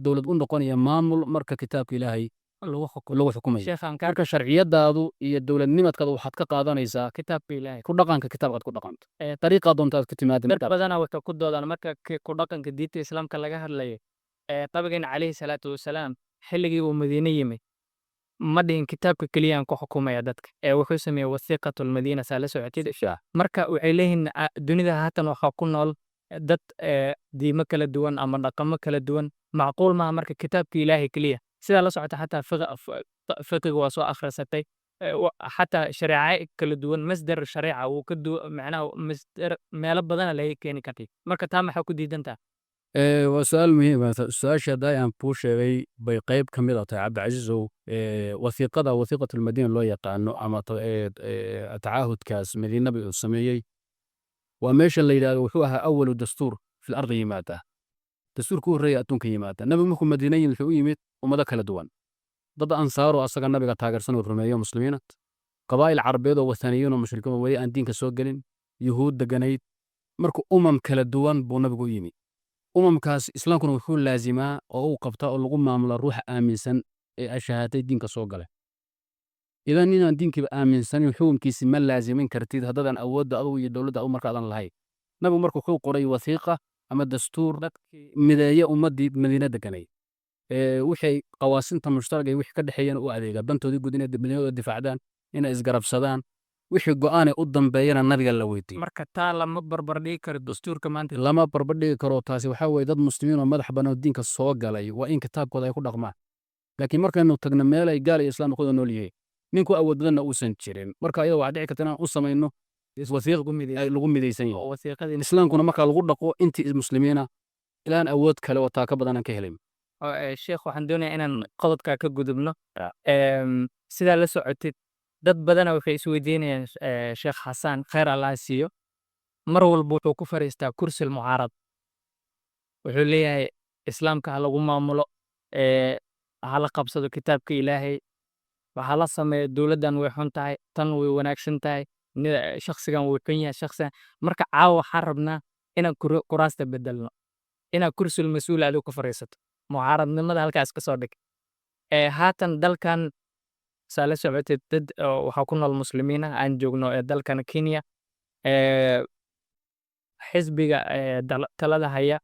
dowlad u noqonaya maamul marka kitaabka Ilaahay lagu xukumo. Lagu xukumayo. Sheekhaan ka Marka sharciyadaadu iyo dowladnimadkaadu waxaad ka qaadanaysaa kitaabka Ilaahay, ku dhaqanka kitaabkaad ku dhaqanto, dariiqaa doonta aad ku timaada. Dad badanaa waxay ku doodaan marka ku dhaqanka diinta Islaamka laga hadlayo, nabigeena calayhi salaatu wasalaam xilligii uu Madiine yimid ma dhihin kitaabka keliya aan ku xukumaya dadka, ee wuxuu sameeyey وثيقة المدينة, saa la socotid. Marka waxay leeyihiin dunida haatan waxaa ku nool dad diimo kala duwan ama dhaqamo kala duwan, macquul maaha marka kitaabka Ilaahay keliya. Sidaa la socota xataa fiqiga waa soo akhrisatay, xataa shareeco kala duwan, masdar shareeca wuu ka du macnaha masdar meelo badana laga keeni kartay. Marka taa maxaa ku diidantaa? Waa su-aal muhiim ah. Su-aasha hadda aan kuu sheegay bay qayb ka mid ah tahay, Cabdicasiisow. Wasiiqada وثيقة المدينة loo yaqaano ama tacaahudkaas Madiina uu sameeyey waa meesha la yidhahdo wuxuu ahaa أول دستور في الأرض yimaada, dastuurka u horreeya adduunka yimaada. Nabigu markuu Madiina yimid wuxuu u yimid ummado kala duwan, dad Ansaaro asaga nabiga taageersan oo rumeeyo, Muslimiina, qabaa'il Carabeed oo wathaniyiin oo mushrikiin oo weli aan diinka soo gelin, Yuhuud deganayd. Marka umam kala duwan buu nabigu u yimid. Umamkaas Islaamkuna wuxuu laazimaa oo uu qabtaa oo lagu maamula ruuxa aaminsan ee ashahaatay, diinka soo gala. Idan ninaan diinkiiba aaminsanin xukunkiisi ma laazimin kartid haddaadan awoodda adugu iyo dowladda adu markaadan lahayn. Nabigu marka wuxuu qoray wasiiqa ama dastuur mideeya ummaddii Madiina deganayd, wixii qawaasinta mushtaraka iyo wixii ka dhexeeyana u adeega dantoodii guud, inay madiinadooda difaacdaan, inay isgarabsadaan, wixii go'aane u dambeeyana nabiga la weydiiyo. Marka taa lama barbar dhigi karo dastuurka maanta? Lama barbar dhigi karo. Taasi waxaa weeye dad Muslimiin oo madax bannaan oo diinka soo galay waa in kitaabkooda ay ku dhaqmaan. Laakiin markaynu tagno meel ay gaal iyo Islaam ku wada nool yihiin, ninku awood badanna uusan jirin, marka ayada waxaa dhici karta inaan u samayno wasiiq ay lagu midaysan yahay oo wasiiqadii Islaamkuna markaa lagu dhaqo intii Muslimiina ilaan awood kale oo taa ka badan aan ka helin. Oo, sheekh, waxaan doonayaa inaan qodobkaa ka gudubno. Sidaa la socotid, dad badana waxay isweydiinayaan, Sheekh Xasan, khayr Allah ha siiyo, mar walba wuxuu ku fariistaa kursi mucaarad, wuxuu leeyahay Islaamka ha lagu maamulo, ha la qabsado kitaabka Ilaahay, waxaa la sameeyo dowladdan way xun tahay, tan way wanaagsan tahay, shakhsigan wuu xun yahay, shakhsigan. Marka caawa waxaan rabnaa Inaan kuraasta bedelno, inaad kursul mas-uul adigu ku fariisato, mucaaradnimada halkaas ka soo dhig. Haatan dalkan saa la socotid, dad oo waxaa ku nool Muslimiin ah aan joogno ee dalkan Kenya. Xisbiga talada haya,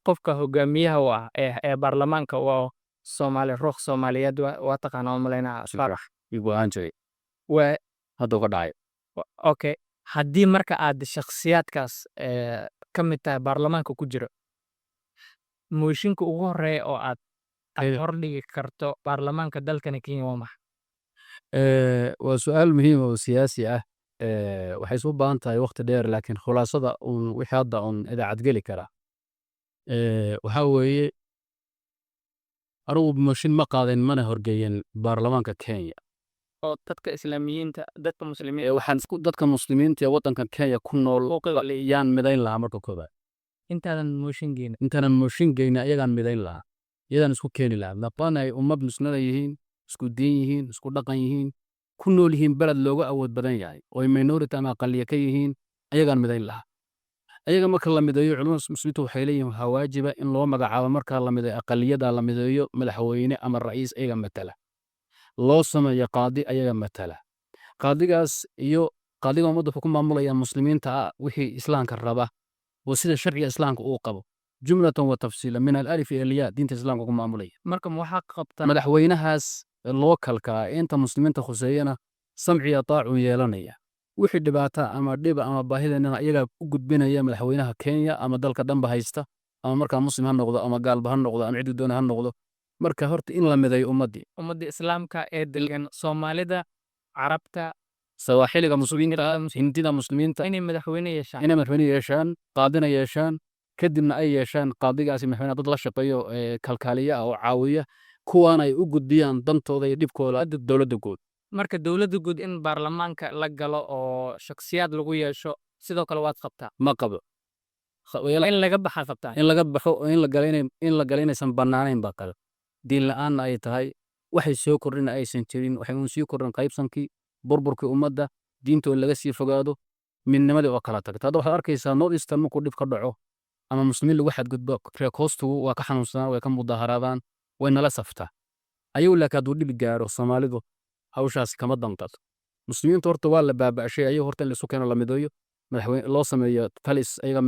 qofka hogaamiyaha u ah ee baarlamaanka waa Soomaali, ruux Soomaaliyeed. Waa taqaanaa, u malaynaa, Faarax. Igu ahaan jiray. Waa Hadda uga dhacay. Okay, haddii marka aad shakhsiyaadkaas ka mid tahay baarlamaanka ku jiro, mooshinka ugu horeeya oo aad hordhigi karto baarlamaanka dalkani Kenya waa maxay? Waa su'aal muhiim oo siyaasi ah. Waxay u baahan tahay waqti dheer, laakiin khulaasada uun wixii hadda uun idaacad geli kara waxaa weeye, anigu mooshin ma qaadin mana horgeeyin baarlamaanka Kenya. Oo dadka Islaamiyiinta, dadka Muslimiinta. Waxaan isku dadka Muslimiinta ee waddanka Kenya ku nool yaan midayn lahaa marka koobaad. Intaadan mooshin geynin. Intaanan mooshin geynin ayagaan midayn lahaa, iyadaan isku keeni lahaa, maadaama ay ummad Muslimiin yihiin, isku diin yihiin, isku dhaqan yihiin, ku nool yihiin beled looga awood badan yahay oo ay minority ama aqaliya ka yihiin. Ayagaan midayn lahaa. Ayaga marka la mideeyo, culimada Muslimiintu waxay leeyihiin waxaa waajiba in loo magacaabo, marka la mideeyo aqaliyada la mideeyo, madaxweyne ama ra'iis ayaga matala, loo sameeyo qaadi ayaga matala. Qaadigaas iyo qaadiga ummadda wuxuu ku maamulaya Muslimiinta ah wixii Islaamka raba oo sida sharciga Islaamka uu qabo, jumlatan wa tafsiila, min al-alif ila al-ya, diinta Islaamka ku maamulaya. Marka ma waxaa qabtaa Madaxweynahaas localka ah ee inta Muslimiinta khuseeyana samciya taacuu yeelanaya. Wixii dhibaata ama dhiba ama baahidana iyagaa u gudbinaya madaxweynaha Kenya ama dalka dhanba haysta, ama markaa Muslim ha noqdo ama gaalba ha noqdo ama ciduu doona ha noqdo. Marka horta in la mideeyo ummaddii. Ummadda Islaamka ee degan, Soomaalida, Carabta, Sawaaxiliga Muslimiinta, Hindida Muslimiinta, inay madaxweyne yeeshaan. Inay madaxweyne yeeshaan, qaadina yeeshaan, kadibna ay yeeshaan qaadigaasi madaxweynaha dad la shaqeeyo ee kalkaaliya ah oo caawiya, kuwaana ay u gudbiyaan dantooda iyo dhibkooda dowladda guud. Marka dowladda guud in baarlamaanka la galo oo shakhsiyaad lagu yeesho sidoo kale waad qabtaa? Ma qabo. In laga baxa qabtaa? In laga baxo oo in la galo inaysan bannaanayn baa qaba, diin la'aanna ay tahay, waxay soo kordhina aysan jirin. Waxay uun sii kordhin qaybsankii, burburkii ummadda, diinta oo laga sii fogaado, midnimadii oo kala tagto. Hadda waxaad arkaysaa North Eastern markuu dhib ka dhaco ama Muslimiin lagu xadgudbo, reer coastigu waa ka xanuunsanaan, way ka mudaharaadaan, way nala saftaa ayagu. Laakiin hadduu dhib gaaro Soomaalidu, hawshaasi kama danqato. Muslimiinta horta waa la baaba'shay. Ayagu horta in laisu keeno, la mideeyo, madaxweyne loo sameeyo, talis ayaga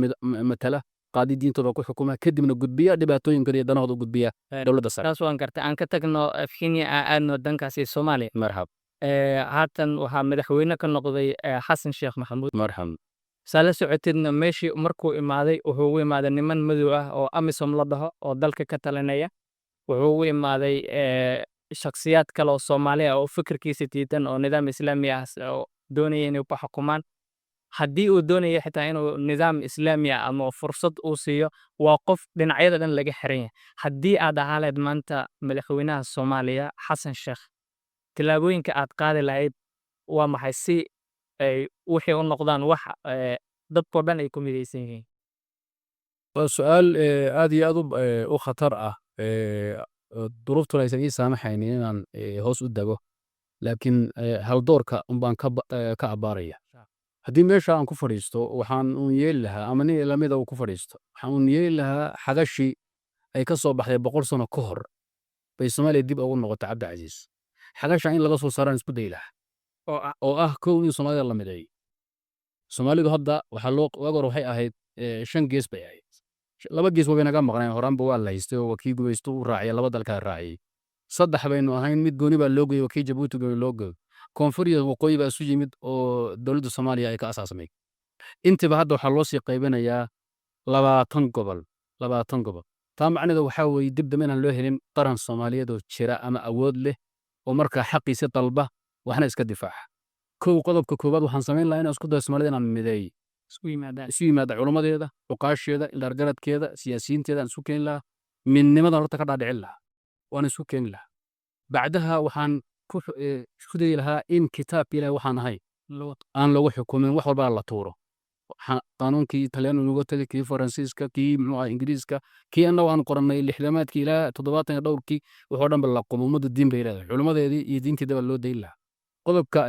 matala, qaadi diintooda ku xukuma, kadibna gudbiya dhibaatooyinkooda iyo danahooda u gudbiya dowladda sare. Taas waan gartay. Aan ka tagno Kenya, aan aadno dankaasi Soomaaliya. Marxab. Haatan waxaa madaxweyne ka noqday Xasan Sheekh Maxamuud. Marxab. Saa la socotidna, meeshii markuu imaaday wuxuu ugu imaaday niman madow ah oo AMISOM la dhaho oo dalka ka talinaya. Wuxuu ugu imaaday shakhsiyaad kale oo Soomaali ah oo fikirkiisa diidan oo nidaam Islaami ah oo doonaya inay ku xukumaan. Haddii uu doonayo xitaa inuu nidaam Islaami ah ama fursad uu siiyo, waa qof dhinacyada dhan laga xiran yahay. Haddii aad ahaa lahayd maanta madaxweynaha Soomaaliya Xasan Sheekh, tillaabooyinka aad qaadi lahayd waa maxay si ay wixii u noqdaan wax dadkoo dhan ay ku midaysan yihiin? Waa su'aal aad iyo aad u khatar ah. Duruuftuna aysan ii saamaxaynin inaan hoos u dago, laakiin haldoorka unbaan ka abbaaraya. Haddii meesha aan ku fadhiisto, waxaan uun yeeli lahaa, ama nin lamida uu ku fadhiisto, waxaan uun yeeli lahaa xagashii ay ka soo baxday 100 sano ka hor bay Soomaaliya dib ugu noqotay, Cabdicasiis. Xagasha in laga soo saaraan isku dayi lahaa. Oo ah? Oo ah, kow, in Soomaalida la mideeyo. Soomaalidu hadda waxaa loo waag hore waxay ahayd shan gees bay ahayd. Laba gees wabay naga maqneen, horaanba waa la haystay oo waa kii gumaysto u raaciyay, laba dalkaa raaciyay. Saddex baynu ahayn, mid gooni baa loo geeyey, waa kii Jabuuti gooni loo geeyey. Koonfur iyo waqooyi baa isu yimid oo dowladda Soomaaliya ay ka asaasmay. Intiba hadda waxaa loo sii qaybinayaa 20 gobol, 20 gobol. Taa macnaheedu waxaa weeye dib dambe inaan loo helin qaran Soomaaliyeed oo jira ama awood leh oo markaa xaqiisa dalba, waxna iska difaaca. Kow, qodobka koowaad waxaan samayn lahaa inaan isku dayo Soomaalida inaan mideeyo. Isku yimaadaan. Isu yimaada, culummadeeda, cuqaasheeda, ildaargaradkeeda, siyaasiyiinteeda aan isu keeni lahaa. Midnimadan horta ka dhaadhicin lahaa, waan isu keeni lahaa. Bacdaha waxaan ku isku dayi lahaa in kitaabka Ilahi waxaan ahay aan lagu xukumin, wax walbaa la tuuro. Qaanuunkii Talyaanigu nagu tagay, kii Faransiiska, kii muxuu ahaa Ingiriiska, kii annagu aan qorannay 60-aadkii ilaa 70 iyo dhowrkii, wuxuu dhan ba la qubo. Ummadda diin bay leedahay, culimmadeedii iyo diinteeda baa loo dayn lahaa. Qodobka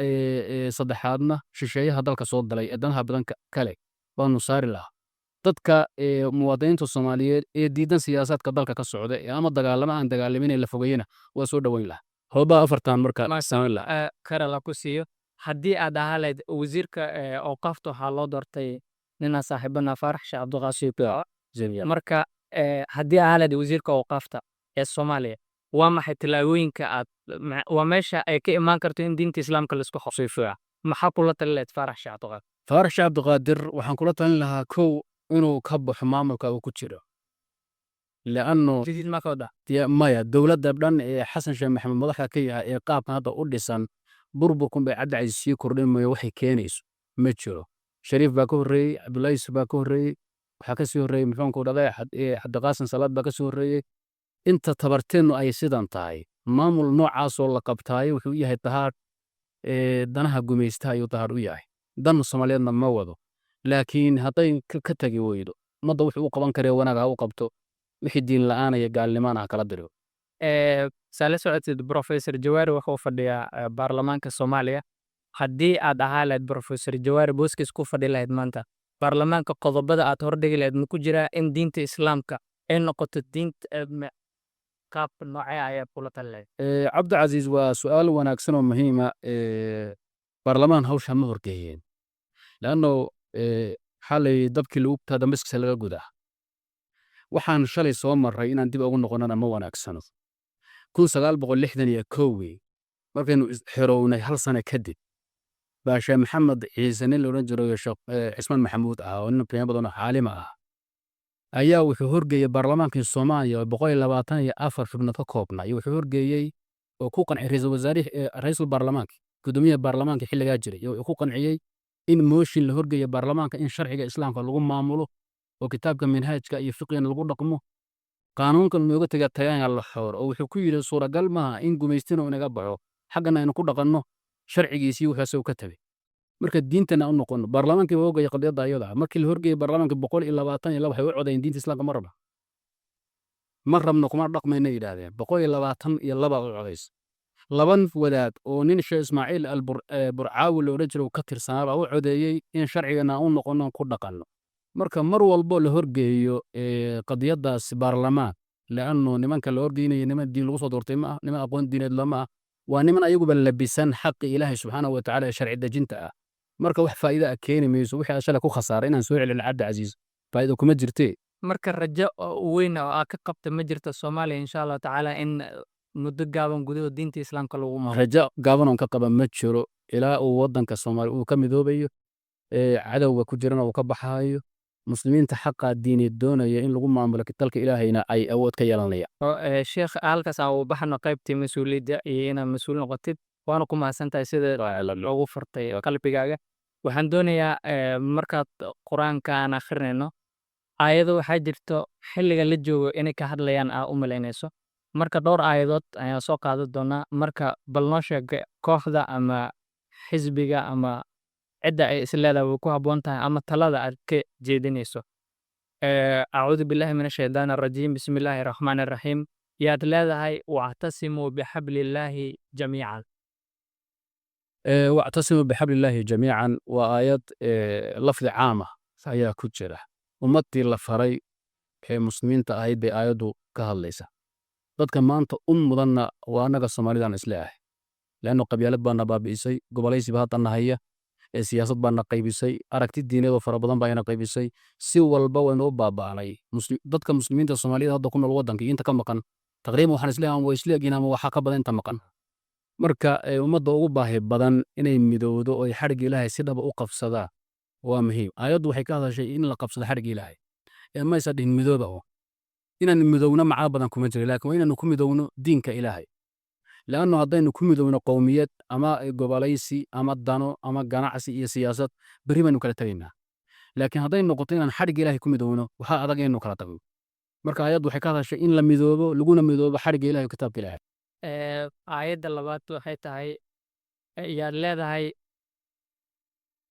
saddexaadna, shisheeyaha dalka soo galay ee danaha badan kale baanu saari lahaa. Dadka muwaadiniinta Soomaaliyeed ee diidan siyaasadka dalka ka socda ee ama dagaalama aan dagaalamin ee la fogeeyana waa soo dhoweyn lahaa. Hoobaha afartan marka samayn lahaa. Khayr Allah ku siiyo. Haddii aad ahaa lahayd wasiirka awqaafta, waxaa loo doortay ninaa saaxiibana, Faarax Sheekh Cabdiqaasim. Marka haddii ahaa lahayd wasiirka awqaafta ee Soomaaliya, waa maxay tallaabooyinka aad waa meesha ay ka imaan karto in diinta Islaamka laisku xafiifiyo, maxaa kula talin lahayd Faarax Sheekh Cabdiqaadir? Faarax Sheekh Cabdiqaadir waxaan kula talin lahaa, kow, inuu ka baxo maamulka uu ku jiro, lianno jadiid ma ka wada? Maya, dowladda dhan ee Xasan Sheekh Maxamed madaxda ka yahay ee qaabkan hadda u dhisan, burburkun bay, Cabdicasiis, sii kordhin mayo. Waxay keenayso ma jiro. Shariif baa ka horreeyey, Cabdullaahi Yusuf baa ka horreeyey, waxaa ka sii horreeyey, muxuunku dhahday, Cabdiqaasim Salaad baa ka sii horreeyey. Inta tabarteennu ay sidan tahay, maamul noocaasoo la qabtaayo wuxuu u yahay dahaadh danaha gumaystaha ayuu dahaadh u yahay, dan Soomaaliyeedna ma wado. Laakiin hadday ka tagi weydo, ummadda wuxuu u qaban karee wanaag ha u qabto, wixii diin la'aanaya gaalnimaana ha kala diro. Saa la socotid, Professor Jawaari wuxuu fadhiyaa baarlamaanka Soomaaliya. Haddii aad ahaa lahayd Professor Jawaari, booskiis ku fadhi lahayd maanta baarlamaanka, qodobada aad hordhigi lahayd ma ku jiraa in diinta Islaamka ay noqoto diinta qaab noocee ayaad kula tali lahayd? Cabdicasiis, waa su'aal wanaagsan oo muhiima. Baarlamaan hawsha ma horgeeyeen, leanno xalay dabkii lagu gubtaa dambiskisa laga gudaa. Waxaan shalay soo marray inaan dib ugu noqonana ma wanaagsano. 1961-kii markaynu xerownay, hal sano kadib baa Sheekh Maxamed Ciise, nin la odhan jiray Sheekh Cismaan Maxamuud ah oo nin qiimo badan oo caalima ah, ayaa wuxuu horgeeyey baarlamaankii Soomaaliya oo 124 xubnood ka koobnaa, iyo wuxuu horgeeyey oo ku qanciyey ra'iisul wasaarihi, ra'iisul baarlamaanka, guddoomiyaha baarlamaanka xilligaa jiray, iyo wuxuu ku qanciyey in mooshin la horgeeyo baarlamaanka in sharciga Islaamka lagu maamulo oo kitaabka minhaajka iyo fiqigana lagu dhaqmo, qaanuunkan nooga tega tagana la xooro. Oo wuxuu ku yidhi, suuragal maaha in gumaystina inaga baxo, xaggana aynu ku dhaqanno sharcigiisii wuxuu asagu ka tagay. Marka diintana u noqono, baarlamaankii waa ogaya qadiyadda ayada ah. Markii la horgeeyey baarlamaanka, 122 waxay u codeeyeen diinta Islaamka ma rabno, ma rabno, kuma dhaqmayna yidhaahdeen. 122 u codays. Laban wadaad oo nin Sheekh Ismaaciil Alburcaawi la odhan jiray uu ka tirsanaa baa u codeeyey in sharcigana u noqono, ku dhaqanno. Marka mar walbo la horgeeyo qadiyaddaas baarlamaan, leanno nimanka la horgeynayo niman diin lagu soo doortay ma ah, niman aqoon diineed lama ah, waa niman ayaguba labisan xaqi Ilaahay subxaanahu wa tacaala ee sharci dejinta ah. Marka wax faa'iido ah keeni mayso. Wixii aad shalay ku khasaaray inaan soo celin, Cabdicasiis, faa'iido kuma jirtee. Marka rajo oo weyn oo aad ka qabta ma jirto Soomaaliya, insha Allahu tacaala, in muddo gaaban gudahood diinta Islaamka lagu maamulo? Rajo gaaban oon ka qaba ma jiro ilaa uu waddanka Soomaaliya uu ka midoobayo, cadowga ku jirana uu ka baxaayo, muslimiinta xaqa diineed doonaya in lagu maamulo dalka Ilaahayna ay awood ka yeelanayaan. Sheekh, halkaas aan u baxno qaybtii mas-uuliyadda iyo inaad mas-uul noqotid. Waana ku mahadsantahay sida loogu furtay qalbigaaga. Waxaan doonayaa markaad Qur-aanka aan akhrinayno, aayado waxaa jirto xilliga la joogo inay ka hadlayaan aa u malaynayso. Marka dhowr aayadood ayaan soo qaadan doonaa. Marka bal noo sheeg kooxda ama xisbiga ama cidda ay isleedahay way ku habboon tahay ama talada aad ka jeedinayso. Acuudu billahi min ashaydaani arajiim, bismi illaahi raxmaani raxiim. Yaad leedahay wactasimuu bixablillaahi jamiican? Wactasimuu bixablillaahi jamiican waa aayad lafdi caam ah ayaa ku jira. Ummaddii la faray ee muslimiinta ahayd bay aayaddu ka hadlaysa. Dadka maanta u mudanna waa annaga Soomaalidan isleeyahay, leanno qabyaalad baana baabi'isay, gobolaysi baa hadda nahaya, siyaasad baana qaybisay, aragti diineed oo fara badan baa ina qaybisay. Si walba waynu u baaba'nay. Dadka muslimiinta Soomaaliyeed hadda ku nool waddanka iyo inta ka maqan taqriiban waxaan isleeyahay way isleeyihiin ama waxaa ka badan inta maqan. Marka ummadda ugu baahi badan inay midowdo oo ay xadhigga Ilaahay si dhaba u qabsadaan waa muhiim. Aayaddu waxay ka hadashay in la qabsado xadhigga Ilaahay ee maysa dhihin midooba. Oo inaan midowno macno badan kuma jiro, laakiin waa inaanu ku midowno diinka Ilaahay, leanno haddaynu ku midowno qowmiyad ama gobolaysi ama dano ama ganacsi iyo siyaasad, berri baynu kala tegaynaa. Laakiin hadday noqoto inaan xadhigga Ilaahay ku midowno, waxaa adag inaynu kala tagno. Marka aayaddu waxay ka hadashay in la midoobo, laguna midoobo xadhigga Ilahay oo kitaabka Ilaahay. Aayadda labaad waxay tahay, yaad leedahay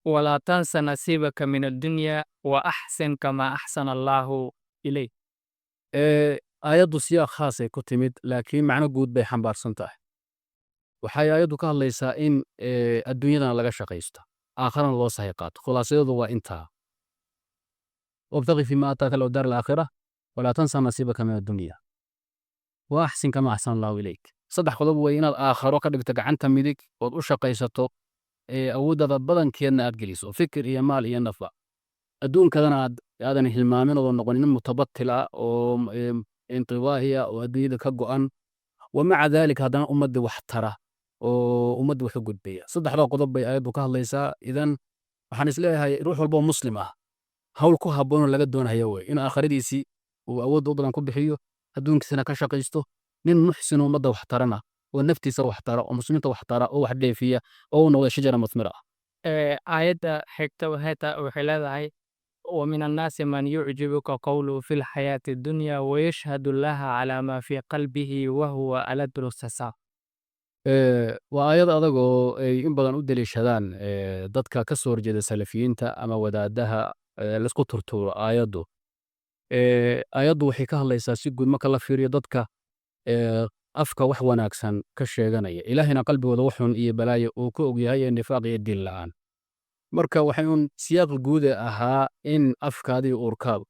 walaa tansa nasiibaka min addunya wa axsin kamaa axsana Allaahu ilayk? Aayaddu siyaaq khaasay ku timid, laakiin macno guud bay xambaarsan tahay. Waxay aayaddu ka hadlaysaa in adduunyadana laga shaqaysto, aakharana loo sahay qaato. Khulaasadoodu waa intaa. Wabtaqi fiima aataaka Allahu daar alaakhira, walaa tansa nasiibaka min addunya, wa axsin kama axsana Allahu ilayk. Saddex qodob weeye: inaad aakharo ka dhigto gacanta midig ood u shaqaysato, ee awooddaada badankeedna aad geliso fikir iyo maal iyo nafba, adduunkadana aadan hilmaamin oo noqonin nin mutabatil ah oo intiwaahiya oo adduunyada ka go'an, wa maca daalika haddana ummadda wax tara oo ummadda wax u gudbaya. Saddexdaa qodob bay aayaddu ka hadlaysaa. Idan waxaan isleeyahay ruux walba oo muslim ah hawl ku habboon oo laga doonayo wey in aakhiradiisii uu awoodda u badan ku bixiyo, adduunkiisana ka shaqaysto, nin muxsin oo ummadda wax tarana oo naftiisa wax tara oo muslimiinta wax tara oo wax dheefiya oo uu noqdo shajara muthmira ah. Aayadda xigta waxay leedahay: ومن الناس من يعجبك قوله في الحياة الدنيا ويشهد الله على ما في قلبه وهو ألد الخصام. Waa aayad adag oo ay in badan u deliishadaan dadka ka soo horjeeda salafiyiinta ama wadaadaha laisku turtuuro aayaddu. Aayaddu waxay ka hadlaysaa si guud marka la fiiriyo dadka afka wax wanaagsan ka sheeganaya, Ilaahayna qalbigooda wax xun iyo balaayo uu ka ogyahay ee nifaaq iyo diin la'aan. Marka waxay un siyaaq guude ahaa in afkaadii uurkaadu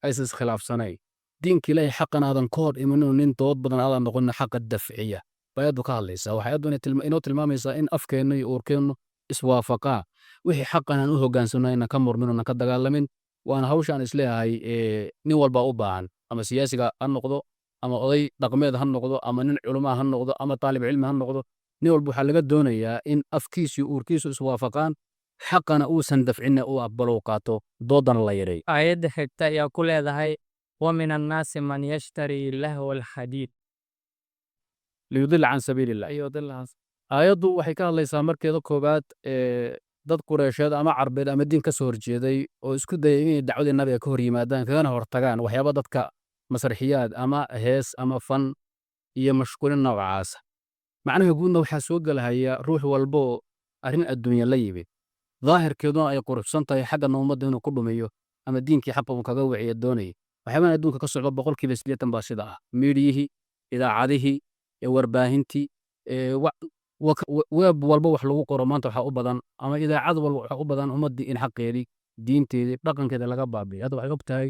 aysan iskhilaafsanayn, diinka Ilaahay xaqan aadan ka hor imanin, nin dood badan aadan noqonin, xaqa dafciya bay aayaddu ka hadlaysaa. Waxay aayaddu inoo tilmaamaysaa in afkeennu iyo uurkeennu iswaafaqaan, wixii xaqan aan u hoggaansanno, inaan ka murmin oonan ka dagaalamin. Waana hawshaan isleeyahay nin walba u baahan, ama siyaasiga ha noqdo, ama oday dhaqameed ha noqdo, ama nin culumaa ha noqdo, ama taalib cilmi ha noqdo. Nin walba waxaa laga doonayaa in afkiisu iyo uurkiisu iswaafaqaan, xaqana uusan dafcinna uu aqbalo, u qaato, doodana la yareeyo. Aayadda xigta ayaa ku leedahay: ومن الناس من يشتري لهو الحديث ليضل عن سبيل الله. ليضل عن Aayaddu waxay ka hadlaysaa markeeda koowaad dad Qureysheed ama Carbeed ama diin ka soo horjeeday oo isku dayay inay dacwadii nabiga ka hor yimaadaan, kagana hortagaan waxyaaba dadka masraxiyaad ama hees ama fan iyo mashquulin noocaasa. Macnaha guudna waxaa soo gelahaya ruux walbo arrin adduunya la yimid, daahirkeeduna ay quruxsan tahay, xaggana ummadda inuu ku dhumiyo ama diinkii xaqa uu kaga wiciyo doonayay. Waxyaabahan adduunka ka socda 80% baa sida ah: miidiyihii, idaacadihii, warbaahintii, web walba wax lagu qoro maanta waxaa u badan, ama idaacad walba waxaa u badan ummaddii in xaqeedii, diinteedii, dhaqankeeda laga baabi'iyo. Hadda waxay og tahay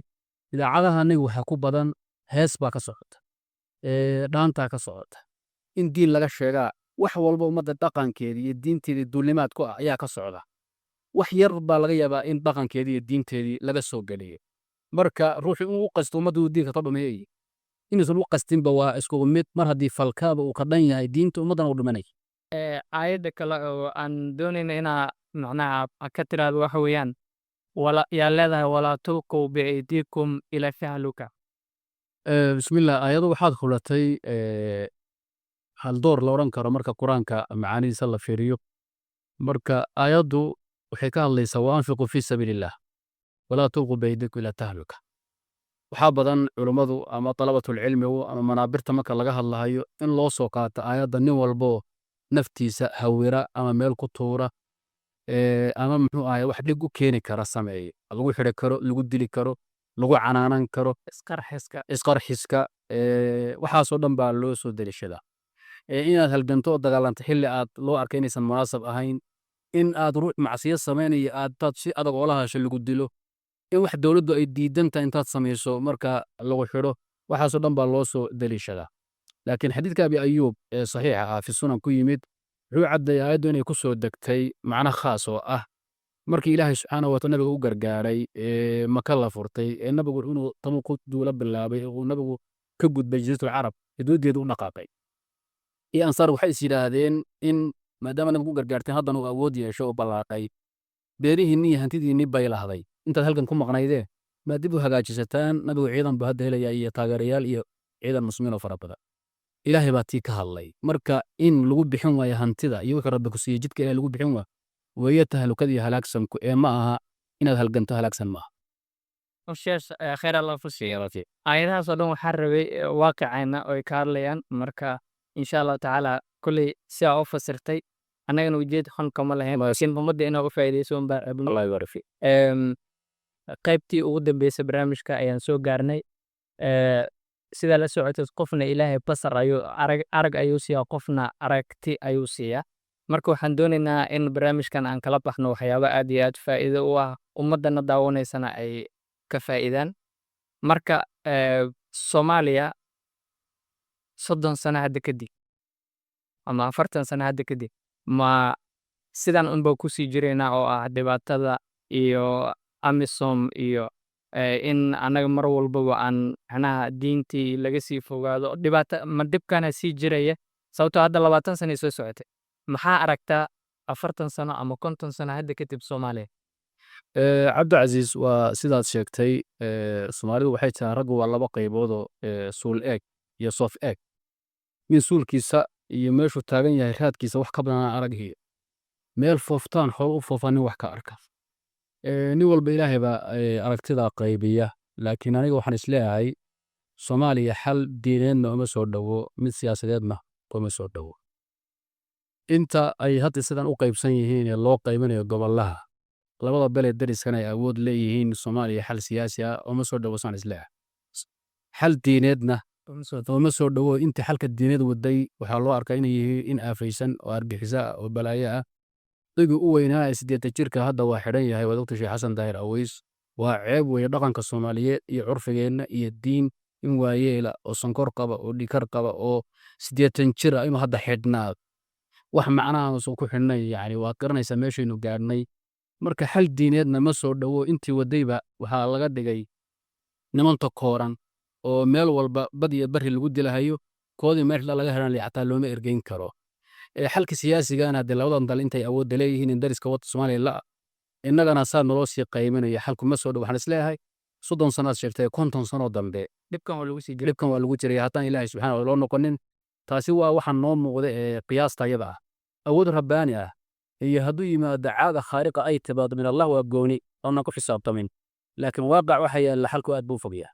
idaacadaha aniga waxaa ku badan hees baa ka socota, dhaantaa ka socota, in diin laga sheegaa. Wax walba ummadda dhaqankeedii iyo diinteedii duulimaad ku ah ayaa ka socda. Wax yar baa laga yaabaa in dhaqankeedii iyo diinteedii laga soo geliyay. Marka ruuxu inuu u qasto ummadda uu diinka ka dhumeeyay, inuusan u qastinba, waa isku mid mar haddii falkaaba uu ka dhan yahay diinta ummaddana uu dhimanay. Aayadda kale oo aan doonayna inaa macnaha ka tiraahdo waxa weeyaan wala yaa leedahay: ولا تلقوا بأيديكم إلى التهلكة. Bismillah, aayadu waxaad hulatay hal door la odhan karo marka Qur-aanka macaanidiisa la fiiriyo. Marka aayaddu waxay ka hadlaysaa: وأنفقوا في سبيل الله ولا تلقوا بأيديكم إلى التهلكة. Waxaa badan culummadu ama dalabatulcilmigu ama manaabirta marka laga hadlahayo in loo soo qaato aayadda nin walbo naftiisa hawira ama meel ku tuura ama muxuu ahay wax dhib u keeni kara sameeye, lagu xidhi karo, lagu dili karo, lagu canaanan karo. Isqarxiska. Isqarxiska, waxaasoo dhan baa loo soo deliishadaa. Inaad halganto oo dagaalanto xilli aad loo arkay inaysan munaasab ahayn, in aad ruux macsiyo samaynaya aad intaad si adag oola hadasho lagu dilo, in wax dowladdu ay diidan tahay intaad samayso marka lagu xidho, waxaasoo dhan baa loo soo deliishadaa. Laakiin xadiidka Abi Ayuub ee saxiixa ah fi sunan ku yimid wuxuu caddeeyay aayaddu inay ku soo degtay macno khaas oo ah markii Ilaahay subxaanahu wa taala nabiga u gargaaray ee Maka la furtay, ee nabigu inuu Tabuuk ku duula bilaabay, ee uu nabigu ka gudbay Jasiiratul Carab, xuduudeeda u dhaqaaqay, iyo Ansaar waxay is yidhaahdeen in maadaama nabigu u gargaarteen, haddana uu awood yeesho oo ballaaqay, beerihiinni iyo hantidiinni bay lahday intaad halkan ku maqnaydee, maa dib u hagaajisataan? Nabigu ciidan buu hadda helayaa iyo taageerayaal iyo ciidan muslimiin oo fara badan. Ilaahay baa tii ka hadlay. Marka in lagu bixin waayo hantida iyo wuxuu Rabbi ku siiyey jidka Ilahay lagu bixin waayo weeye tahlukada iyo halaagsanku, ee ma aha inaad halganto halaagsan maaha. Sheekh, khayr Allah ku siiyo. Aayadahaas oo dhan waxaa rabay waaqicayna oo ay ka hadlayaan. Marka insha Allahu tacaala kulley si aa u fasirtay, annagana ujeed xun kama lahayn, laakiin ummadda inaa u faa'iideyso unbaa rabnay. Allah ybarik fiik. Qaybtii ugu dambeysay barnaamijka ayaan soo gaarnay. Sidaa la socotid, qofna Ilaahay basar ayuu arag ayuu siiyaa, qofna aragti ayuu siiyaa. Marka waxaan doonaynaa in barnaamijkan aan kala baxno waxyaabo aad iyo aad faa'iido u ah ummaddana daawanaysana ay Ka faa'iidaan. Marka Soomaaliya 30 sano hadda kadib ama 40 sano hadda kadib, ma sidan unba kusii jiraynaa oo ah dhibaatada iyo AMISOM iyo in annaga mar walbaba aan macnaha diintii laga sii fogaado, dhibaata ma dhibkana sii jiraya? Sababtoo hadda 20 sano ay soo socotay, maxaa aragtaa 40 sano ama 50 sano hadda kadib Soomaaliya? Cabdicasiis, waa sidaad sheegtay. Soomaalidu waxay tahay raggu waa laba qayboodoo, suul eeg iyo soof eeg. Nin suulkiisa iyo meeshuu taagan yahay raadkiisa wax ka badan aan arag iyo meel fooftaan xoolo u foofaan nin wax ka arka. Nin walba Ilaahay baa aragtidaa qaybiya, laakiin aniga waxaan isleeyahay Soomaaliya xal diineedna uma soo dhowo, mid siyaasadeedna uma soo dhowo. Inta ay hadda sidan u qaybsan yihiin ee loo qaybinayo gobolaha labada belee dariskana ay awood leeyihiin, Soomaaliya xal siyaasi ah uma soo dhowo saan isleeyahay. Xal diineedna uma soo dhowo. Intii xalka diineed waday waxaa loo arkaa inay yihiin in aafaysan oo argixisa ah oo balaayo ah. Odaygii u weynaa ee 80 jirka hadda waa xidhan yahay, waad ogtahay, Sheekh Xasan Daahir Aweys. Waa ceeb weeye dhaqanka Soomaaliyeed iyo curfigeenna iyo diin in waayeela oo sonkor qaba oo dhikar qaba oo 80 jir ah inuu hadda xidhnaado, wax macnaha uusan ku xidhnayn. Yacni waad garanaysaa meeshaynu gaadhnay. Marka xal diineedna ma soo dhowo. Intii wadayba waxaa laga dhigay niman takooran oo meel walba bad iyo barri lagu dilahayo, koodii meel laga helan xataa looma ergeyn karo. Xalka siyaasigana haddee labadan dal intay awoodda leeyihiin in dariska wadda Soomaaliya la innagana saa naloo sii qayminayo, xalku ma soo dhow. Waxaan isleeyahay 30 sanaad sheegtay, 50 sanoo dambe dhibkan waa lagu sii jiray. Dhibkan waa lagu jiray haddaan Ilaahay subxaana wa loo noqonin. Taasi waa waxaa noo muuqda ee qiyaasta ayada ah. Awood rabbaani ah iyo hadduu yimaado caada khaariqa ay timaado min Allah waa gooni oonan ku xisaabtamin, laakiin waaqac waxa yaalla xalku aad buu fogyaa.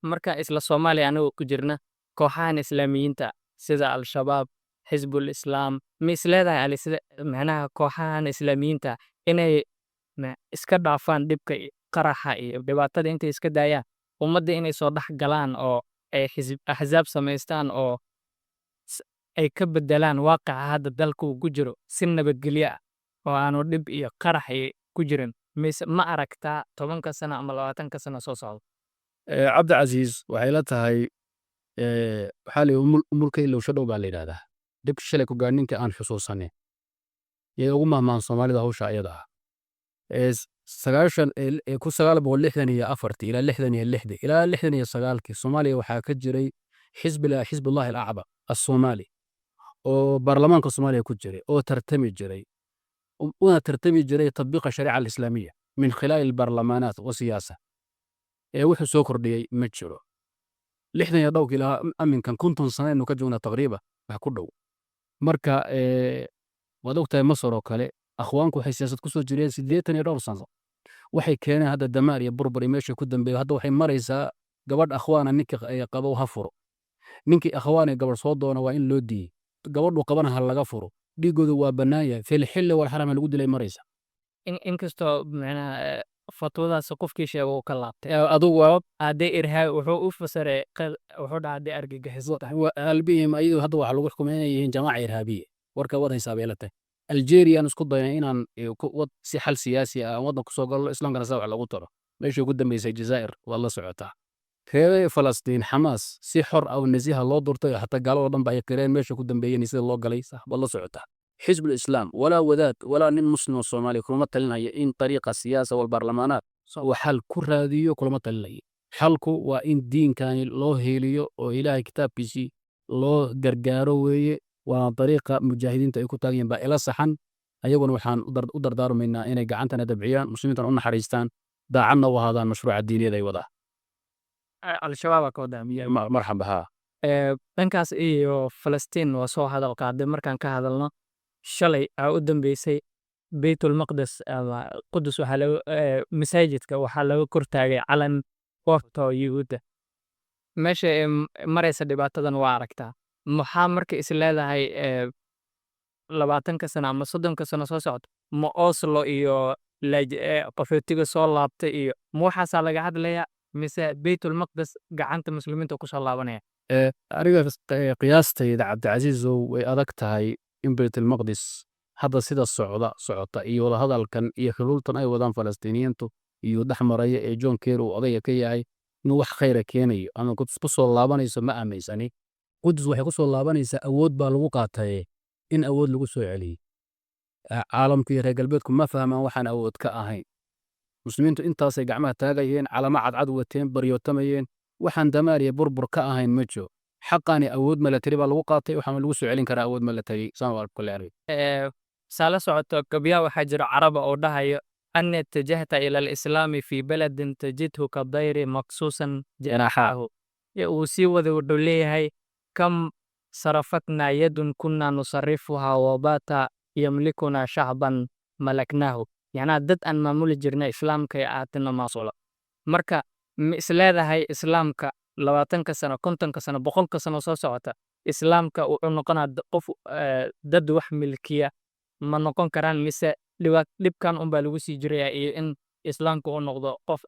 Marka isla Soomaaliya anagoo ku jirna, kooxahan Islaamiyiinta sida Al-Shabaab, Xisbul Islaam, ma isleedahay ali sida macnaha kooxahan Islaamiyiinta inay iska dhaafaan dhibka iyo qaraxa iyo dhibaatada, intay iska daayaan ummadda inay soo dhex galaan oo ay xisb axzaab samaystaan oo ay ka bedelaan waaqaca hadda dalka uu ku jiro si nabadgelyo ah oo aanu dhib iyo qarax iyo ku jirin, mise ma aragtaa 10-ka sano ama 20-ka sano soo socda? Cabdicasiis, waxay la tahay waxaa la yidhi umulka ilowsho dhow baa la yidhahdaa. Dhib shalay ku gaadh ninka aan xusuusanin yay ugu mahmaan Soomaalida hawsha ayada ah. 1964-tii ilaa 66-dii ilaa 69-kii Soomaaliya waxaa ka jiray Xisbullahi Alacdam Asoomaali oo baarlamaanka Soomaaliya ku jiray oo tartami jiray, una tartami jiray tatbiiqa shariica alislaamiya min khilaali albaarlamaanaat wa siyaasa. Ee wuxuu soo kordhiyey ma jiro. Lixdan iyo dhowrkii ilaa aminkan 50 sano aynu ka joognaa taqriiba wax ku dhow. Marka waad ogtahay Masar oo kale Akhwaanku waxay siyaasad ku soo jireen 80 iyo dhowr sano. Waxay keeneen hadda damaar iyo burbur iyo meesha ku dambeeyo. Hadda waxay maraysaa gabadh akhwaana ninka qabo ha furo, ninkii akhwaan ee gabadh soo doona waa in loo diiyey, gabadhu qabana ha laga furo, dhiigoodu waa bannaan yahay, fil xilli wal xaram lagu dilay maraysa. Inkastoo macnaha fatwadaas qofkii sheega uu ka laabtay. Adugu waa haddii irhaab wuxuu u fasiray, wuxuu dhahaa haddii argagixiso tahay. Albihim ayadu hadda waxaa lagu xukumay inay yihiin jamaaca irhaabiya. Warka wad haysaa bay la tahay. Algeria aan isku dayay inaan si xal siyaasi ah aan waddan kusoo galno, Islaamkana saa wax lagu taro. Meeshii ugu dambeysay Jazaa'ir waad la socotaa. Reer Falastiin Xamaas si xor ah oo nasiha loo durtay oo xataa gaalada dhan ba ay qireen meesha ku dambeeyeen sida loo galay waad la socotaa. Xisbul Islaam walaa wadaad walaa nin Muslim oo Soomaali kulama talinaya in tariiqa siyaasa wal baarlamaanaat uu xal ku raadiyo, kulama talinaya. Xalku waa in diinkani loo heeliyo oo Ilaahay kitaabkiisii loo gargaaro weeye. Waa dariiqa mujaahidiinta ay ku taagan yihiin baa ila saxan. Ayaguna waxaan u dardaarmaynaa inay gacantana dabciyaan, muslimiintana u naxariistaan, daacadna u ahaadaan mashruuca diiniyeed ay wadaan. Al-Shabaab ka wadaa? Marxaba, haa. Dhankaas iyo Falastiin waa soo hadal qaaday. Markaan ka hadalno shalay aa u dambeysay Beytul Maqdes ama Qudus, waxaa laga masaajidka waxaa laga kor taagay calan koorta Yuhuudda. Meesha ay maraysa dhibaatadan waa aragtaa. Maxaa marka is leedahay 20-ka sano ama 30-ka sano soo socota? Ma Oslo iyo qaxootiga soo laabtay iyo ma waxaasaa laga hadlayaa, mise Beytul Maqdes gacanta muslimiinta kusoo laabanaya? Aniga qiyaastayda, Cabdicasiisow, way adag tahay in Baytulmaqdis hadda sida socota iyo wadahadalkan iyo xuluultan ay wadaan Falastiiniyiintu Iyo dhex maraya ee John Kerry uu odayga ka yahay inuu wax khayra keenayo ama Qudus ku soo laabanayso ma aaminsani. Qudus waxay ku soo laabanaysaa awood baa lagu qaataye in awood lagu soo celiyey. Caalamku iyo reer galbeedku ma fahmaan waxaan awood ka ahayn. Muslimiintu intaasay gacmaha taagayeen, calamo cadcad wateen, baryootamayeen, waxaan damaar iyo burbur ka ahayn ma jiro. Xaqaani awood milatari baa lagu qaatay, waxaan lagu soo celin karaa awood milatari saan waa kule arag. Saa la socoto, gabyaa waxaa jira Caraba oo dhahayo: "أنى اتجهت إلى الإسلام في بلد تجده كالطير مقصوصا جناحاه." Uu sii waday, wuxuu leeyahay: "كم صرفتنا يد كنا نصرفها وبات يملكنا شعبا ملكناه." Yacnaa dad aan maamuli jirnay Islaamka ee aatina maasulo. Marka ma isleedahay Islaamka 20-ka sano, 50-ka sano, 100-ka sano soo socota, Islaamka wuxuu noqonaa qof dad wax milkiya ma noqon karaan, mise dhibkan unbaa lagu sii jiraya iyo in Islaamka uu noqdo qof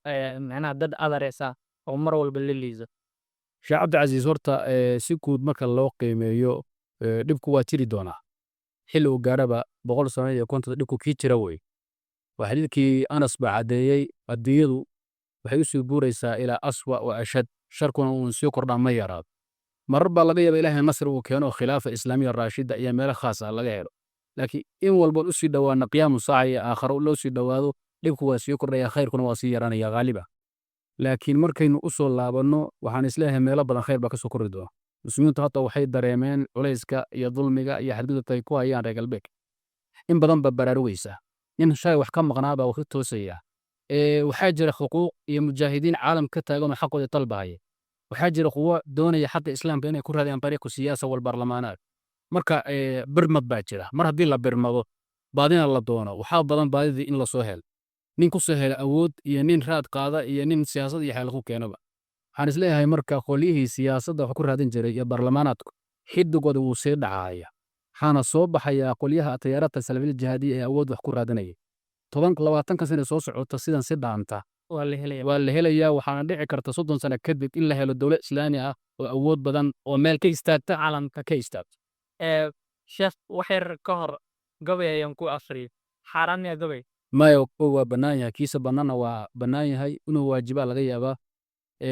macnaha dad adareysa oo mar walba la liido? Sheekh Cabdicasiis, horta si guud marka loo qiimeeyo, dhibku waa jiri doonaa xilli uu gaaraba 100 sano iyo 50, dhibku kii jira wey. Waa xadiidkii Anas baa caddeeyey, adduunyadu waxay usii guuraysaa إلى أسوأ وأشد, sharkuna uun sii kordhaa, ma yaraado. Marar baa laga yaaba Ilaahay nasri uu keeno, khilaafa islaamiya raashida iyo meelo khaas ah laga helo, laakiin in walboon usii dhowaana qiyaamu saaca iyo aakharo loo sii dhowaado, dhibku waa sii kordhaya, khayrkuna waa sii yaraanaya haaliba. Laakiin markaynu u soo laabanno, waxaan isleeyahay meelo badan khayr baa ka soo korri doona. Muslimiintu hadda waxay dareemeen culayska iyo dulmiga iyo xadgudubka ay ku hayaan reer galbeedka. In badan baa baraarugaysa, nin shalay wax ka maqnaa baa wax u toosaya. Waxaa jira xuquuq iyo mujaahidiin caalam ka taagan oo xaqooda dalbahaya. Waxaa jira kuwo doonaya xaqa Islaamka inay ku raadiyaan طريق السياسة والبرلمانات. Marka birmad baa jira. Mar haddii la birmado, baadina la doono, waxaa badan baadidii in lasoo helo, nin ku soo hela awood iyo nin raad qaada iyo nin siyaasad iyo xeel ku keenaba. Waxaan isleeyahay marka qolyihii siyaasadda wax ku raadin jiray iyo baarlamaanaadku xiddigooda wuu sii dhacaya, waxaana soo baxayaa qolyaha tayaarada salafiyada jihaadiya ee awood wax ku raadinaya. 10, 20-ka sane soo socota sidan si dhaanta waa la helaya. Waa la helayaa. Waxaana dhici karta 30 sano kadib in la helo dowlad Islaami ah oo awood badan oo meel ka istaagta, caalamka ka istaagto. Sheekh, wax yar ka hor gabay ayaan ku akhriyay. Xaaraan miyaa gabay? Maya, waa bannaan yahay. Kiisa bannaanna waa bannaan yahay, inuu waajibaa laga yaabaa,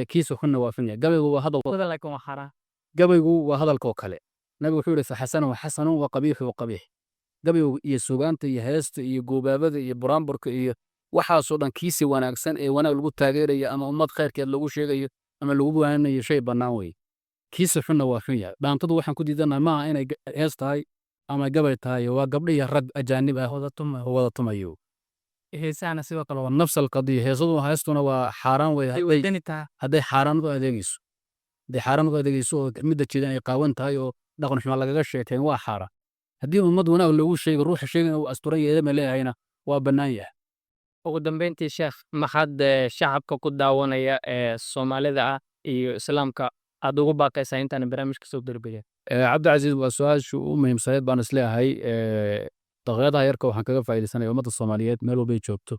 kiisa xunna waa xun yahay. Gabaygu waa hadal. Wada, laakiin waa xaaraan. Gabaygu waa hadalkoo kale. Nabigu wuxuu yidhi: "فحسنه حسن وقبيحه قبيح." Gabaygu iyo sugaanta iyo heesta iyo goobaabada iyo buraanburka iyo waxaasoo dhan, kiisi wanaagsan ee wanaag lagu taageerayo ama ummad khayrkeed lagu sheegayo ama lagu waaninayo, shay bannaan weye. Kiisa xunna waa xun yahay. Dhaantadu waxaan ku diidanahay maaha inay hees tahay ama gabay tahay, waa gabdho iyo rag ajaanib ah wada tumayo. Oo wada tumayo. Heesahana sidoo kale waa نفس القضية. Heesadu, heestuna waa xaaraan wey wadani tahay. Hadday xaaraan u adeegayso oo midda jeedan ay qaawan tahay oo dhaqan xumaa lagaga sheekayn, waa xaaraan. Haddii ummad wanaag loogu sheego, ruuxa sheegana uu asturan yahay ma leeyahayna, waa bannaan yahay. Ugu dambeyntii, sheekh, maxaad shacabka ku daawanaya ee Soomaalida ah iyo Islaamka aad ugu baaqaysaa intaan barnaamijka soo garbaya? Cabdicasiis, waa su-aasha u muhiimsaneed baan isleeyahay. Daqiiqadaha yarka waxaan kaga faa'iidaysanaya ummadda Soomaaliyeed meel walbay joogto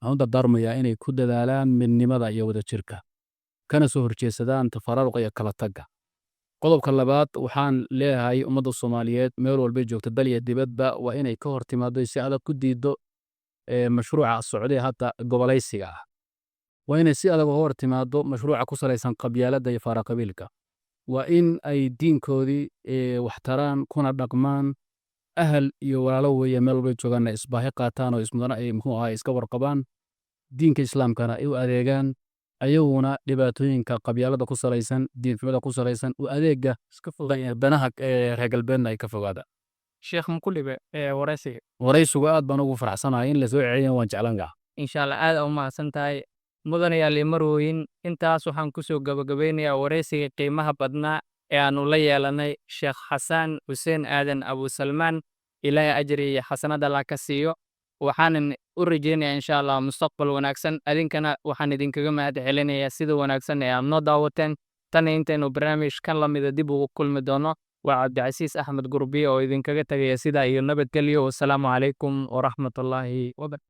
waxaan u dardaarmayaa inay ku dadaalaan midnimada iyo wadajirka, kana soo horjeesadaan tafaraaruqa iyo kala tagga. Qodobka labaad, waxaan leeyahay ummadda Soomaaliyeed meel walbay joogto, dal iyo dibadba, waa inay ka hor timaado, si adag ku diiddo mashruuca socday hadda gobolaysiga ah. Waa inay si adag uga hor timaado mashruuca ku salaysan qabyaaladda iyo faaraqabiilka. Waa in ay diinkoodii wax taraan kuna dhaqmaan. Ahal iyo walaalo weeye meel walbay joogaanna, isbaahi qaataan oo ismudana ay muxuu ahaa iska warqabaan, diinka Islaamkana ay u adeegaan, ayaguna dhibaatooyinka qabyaalada ku salaysan, diinxumada ku salaysan, u adeega danaha reer galbeedna ay ka fogaadaan. Sheekh, ma ku dhibe waraysiga? Waraysigu aad baan ugu faraxsanahay, in lasoo celiyo waan jeclaan lahaa. Insha Allah, aad aa u mahadsan tahay. Mudanayaal iyo marwooyin, intaas waxaan kusoo gabagabeynayaa waraysiga qiimaha badnaa ee aanu la yeelanay Sheekh Xasan Xuseen Aadan Abusalmaan. Ilaahay ajri iyo xasanad Allah ka siiyo. Waxaanan u rajeynayaa, insha Allah, mustaqbal wanaagsan. Adinkana waxaan idinkaga mahad celinayaa sida wanaagsan ee aad noo daawateen. Tan intaynu barnaamij kan lamida dib ugu kulmi doono, waa Cabdicasiis Axmed Gurbiye oo idinkaga tagaya sidaa iyo nabadgelyo. Wasalaamu calaykum waraxmatullaahi wabarakatu.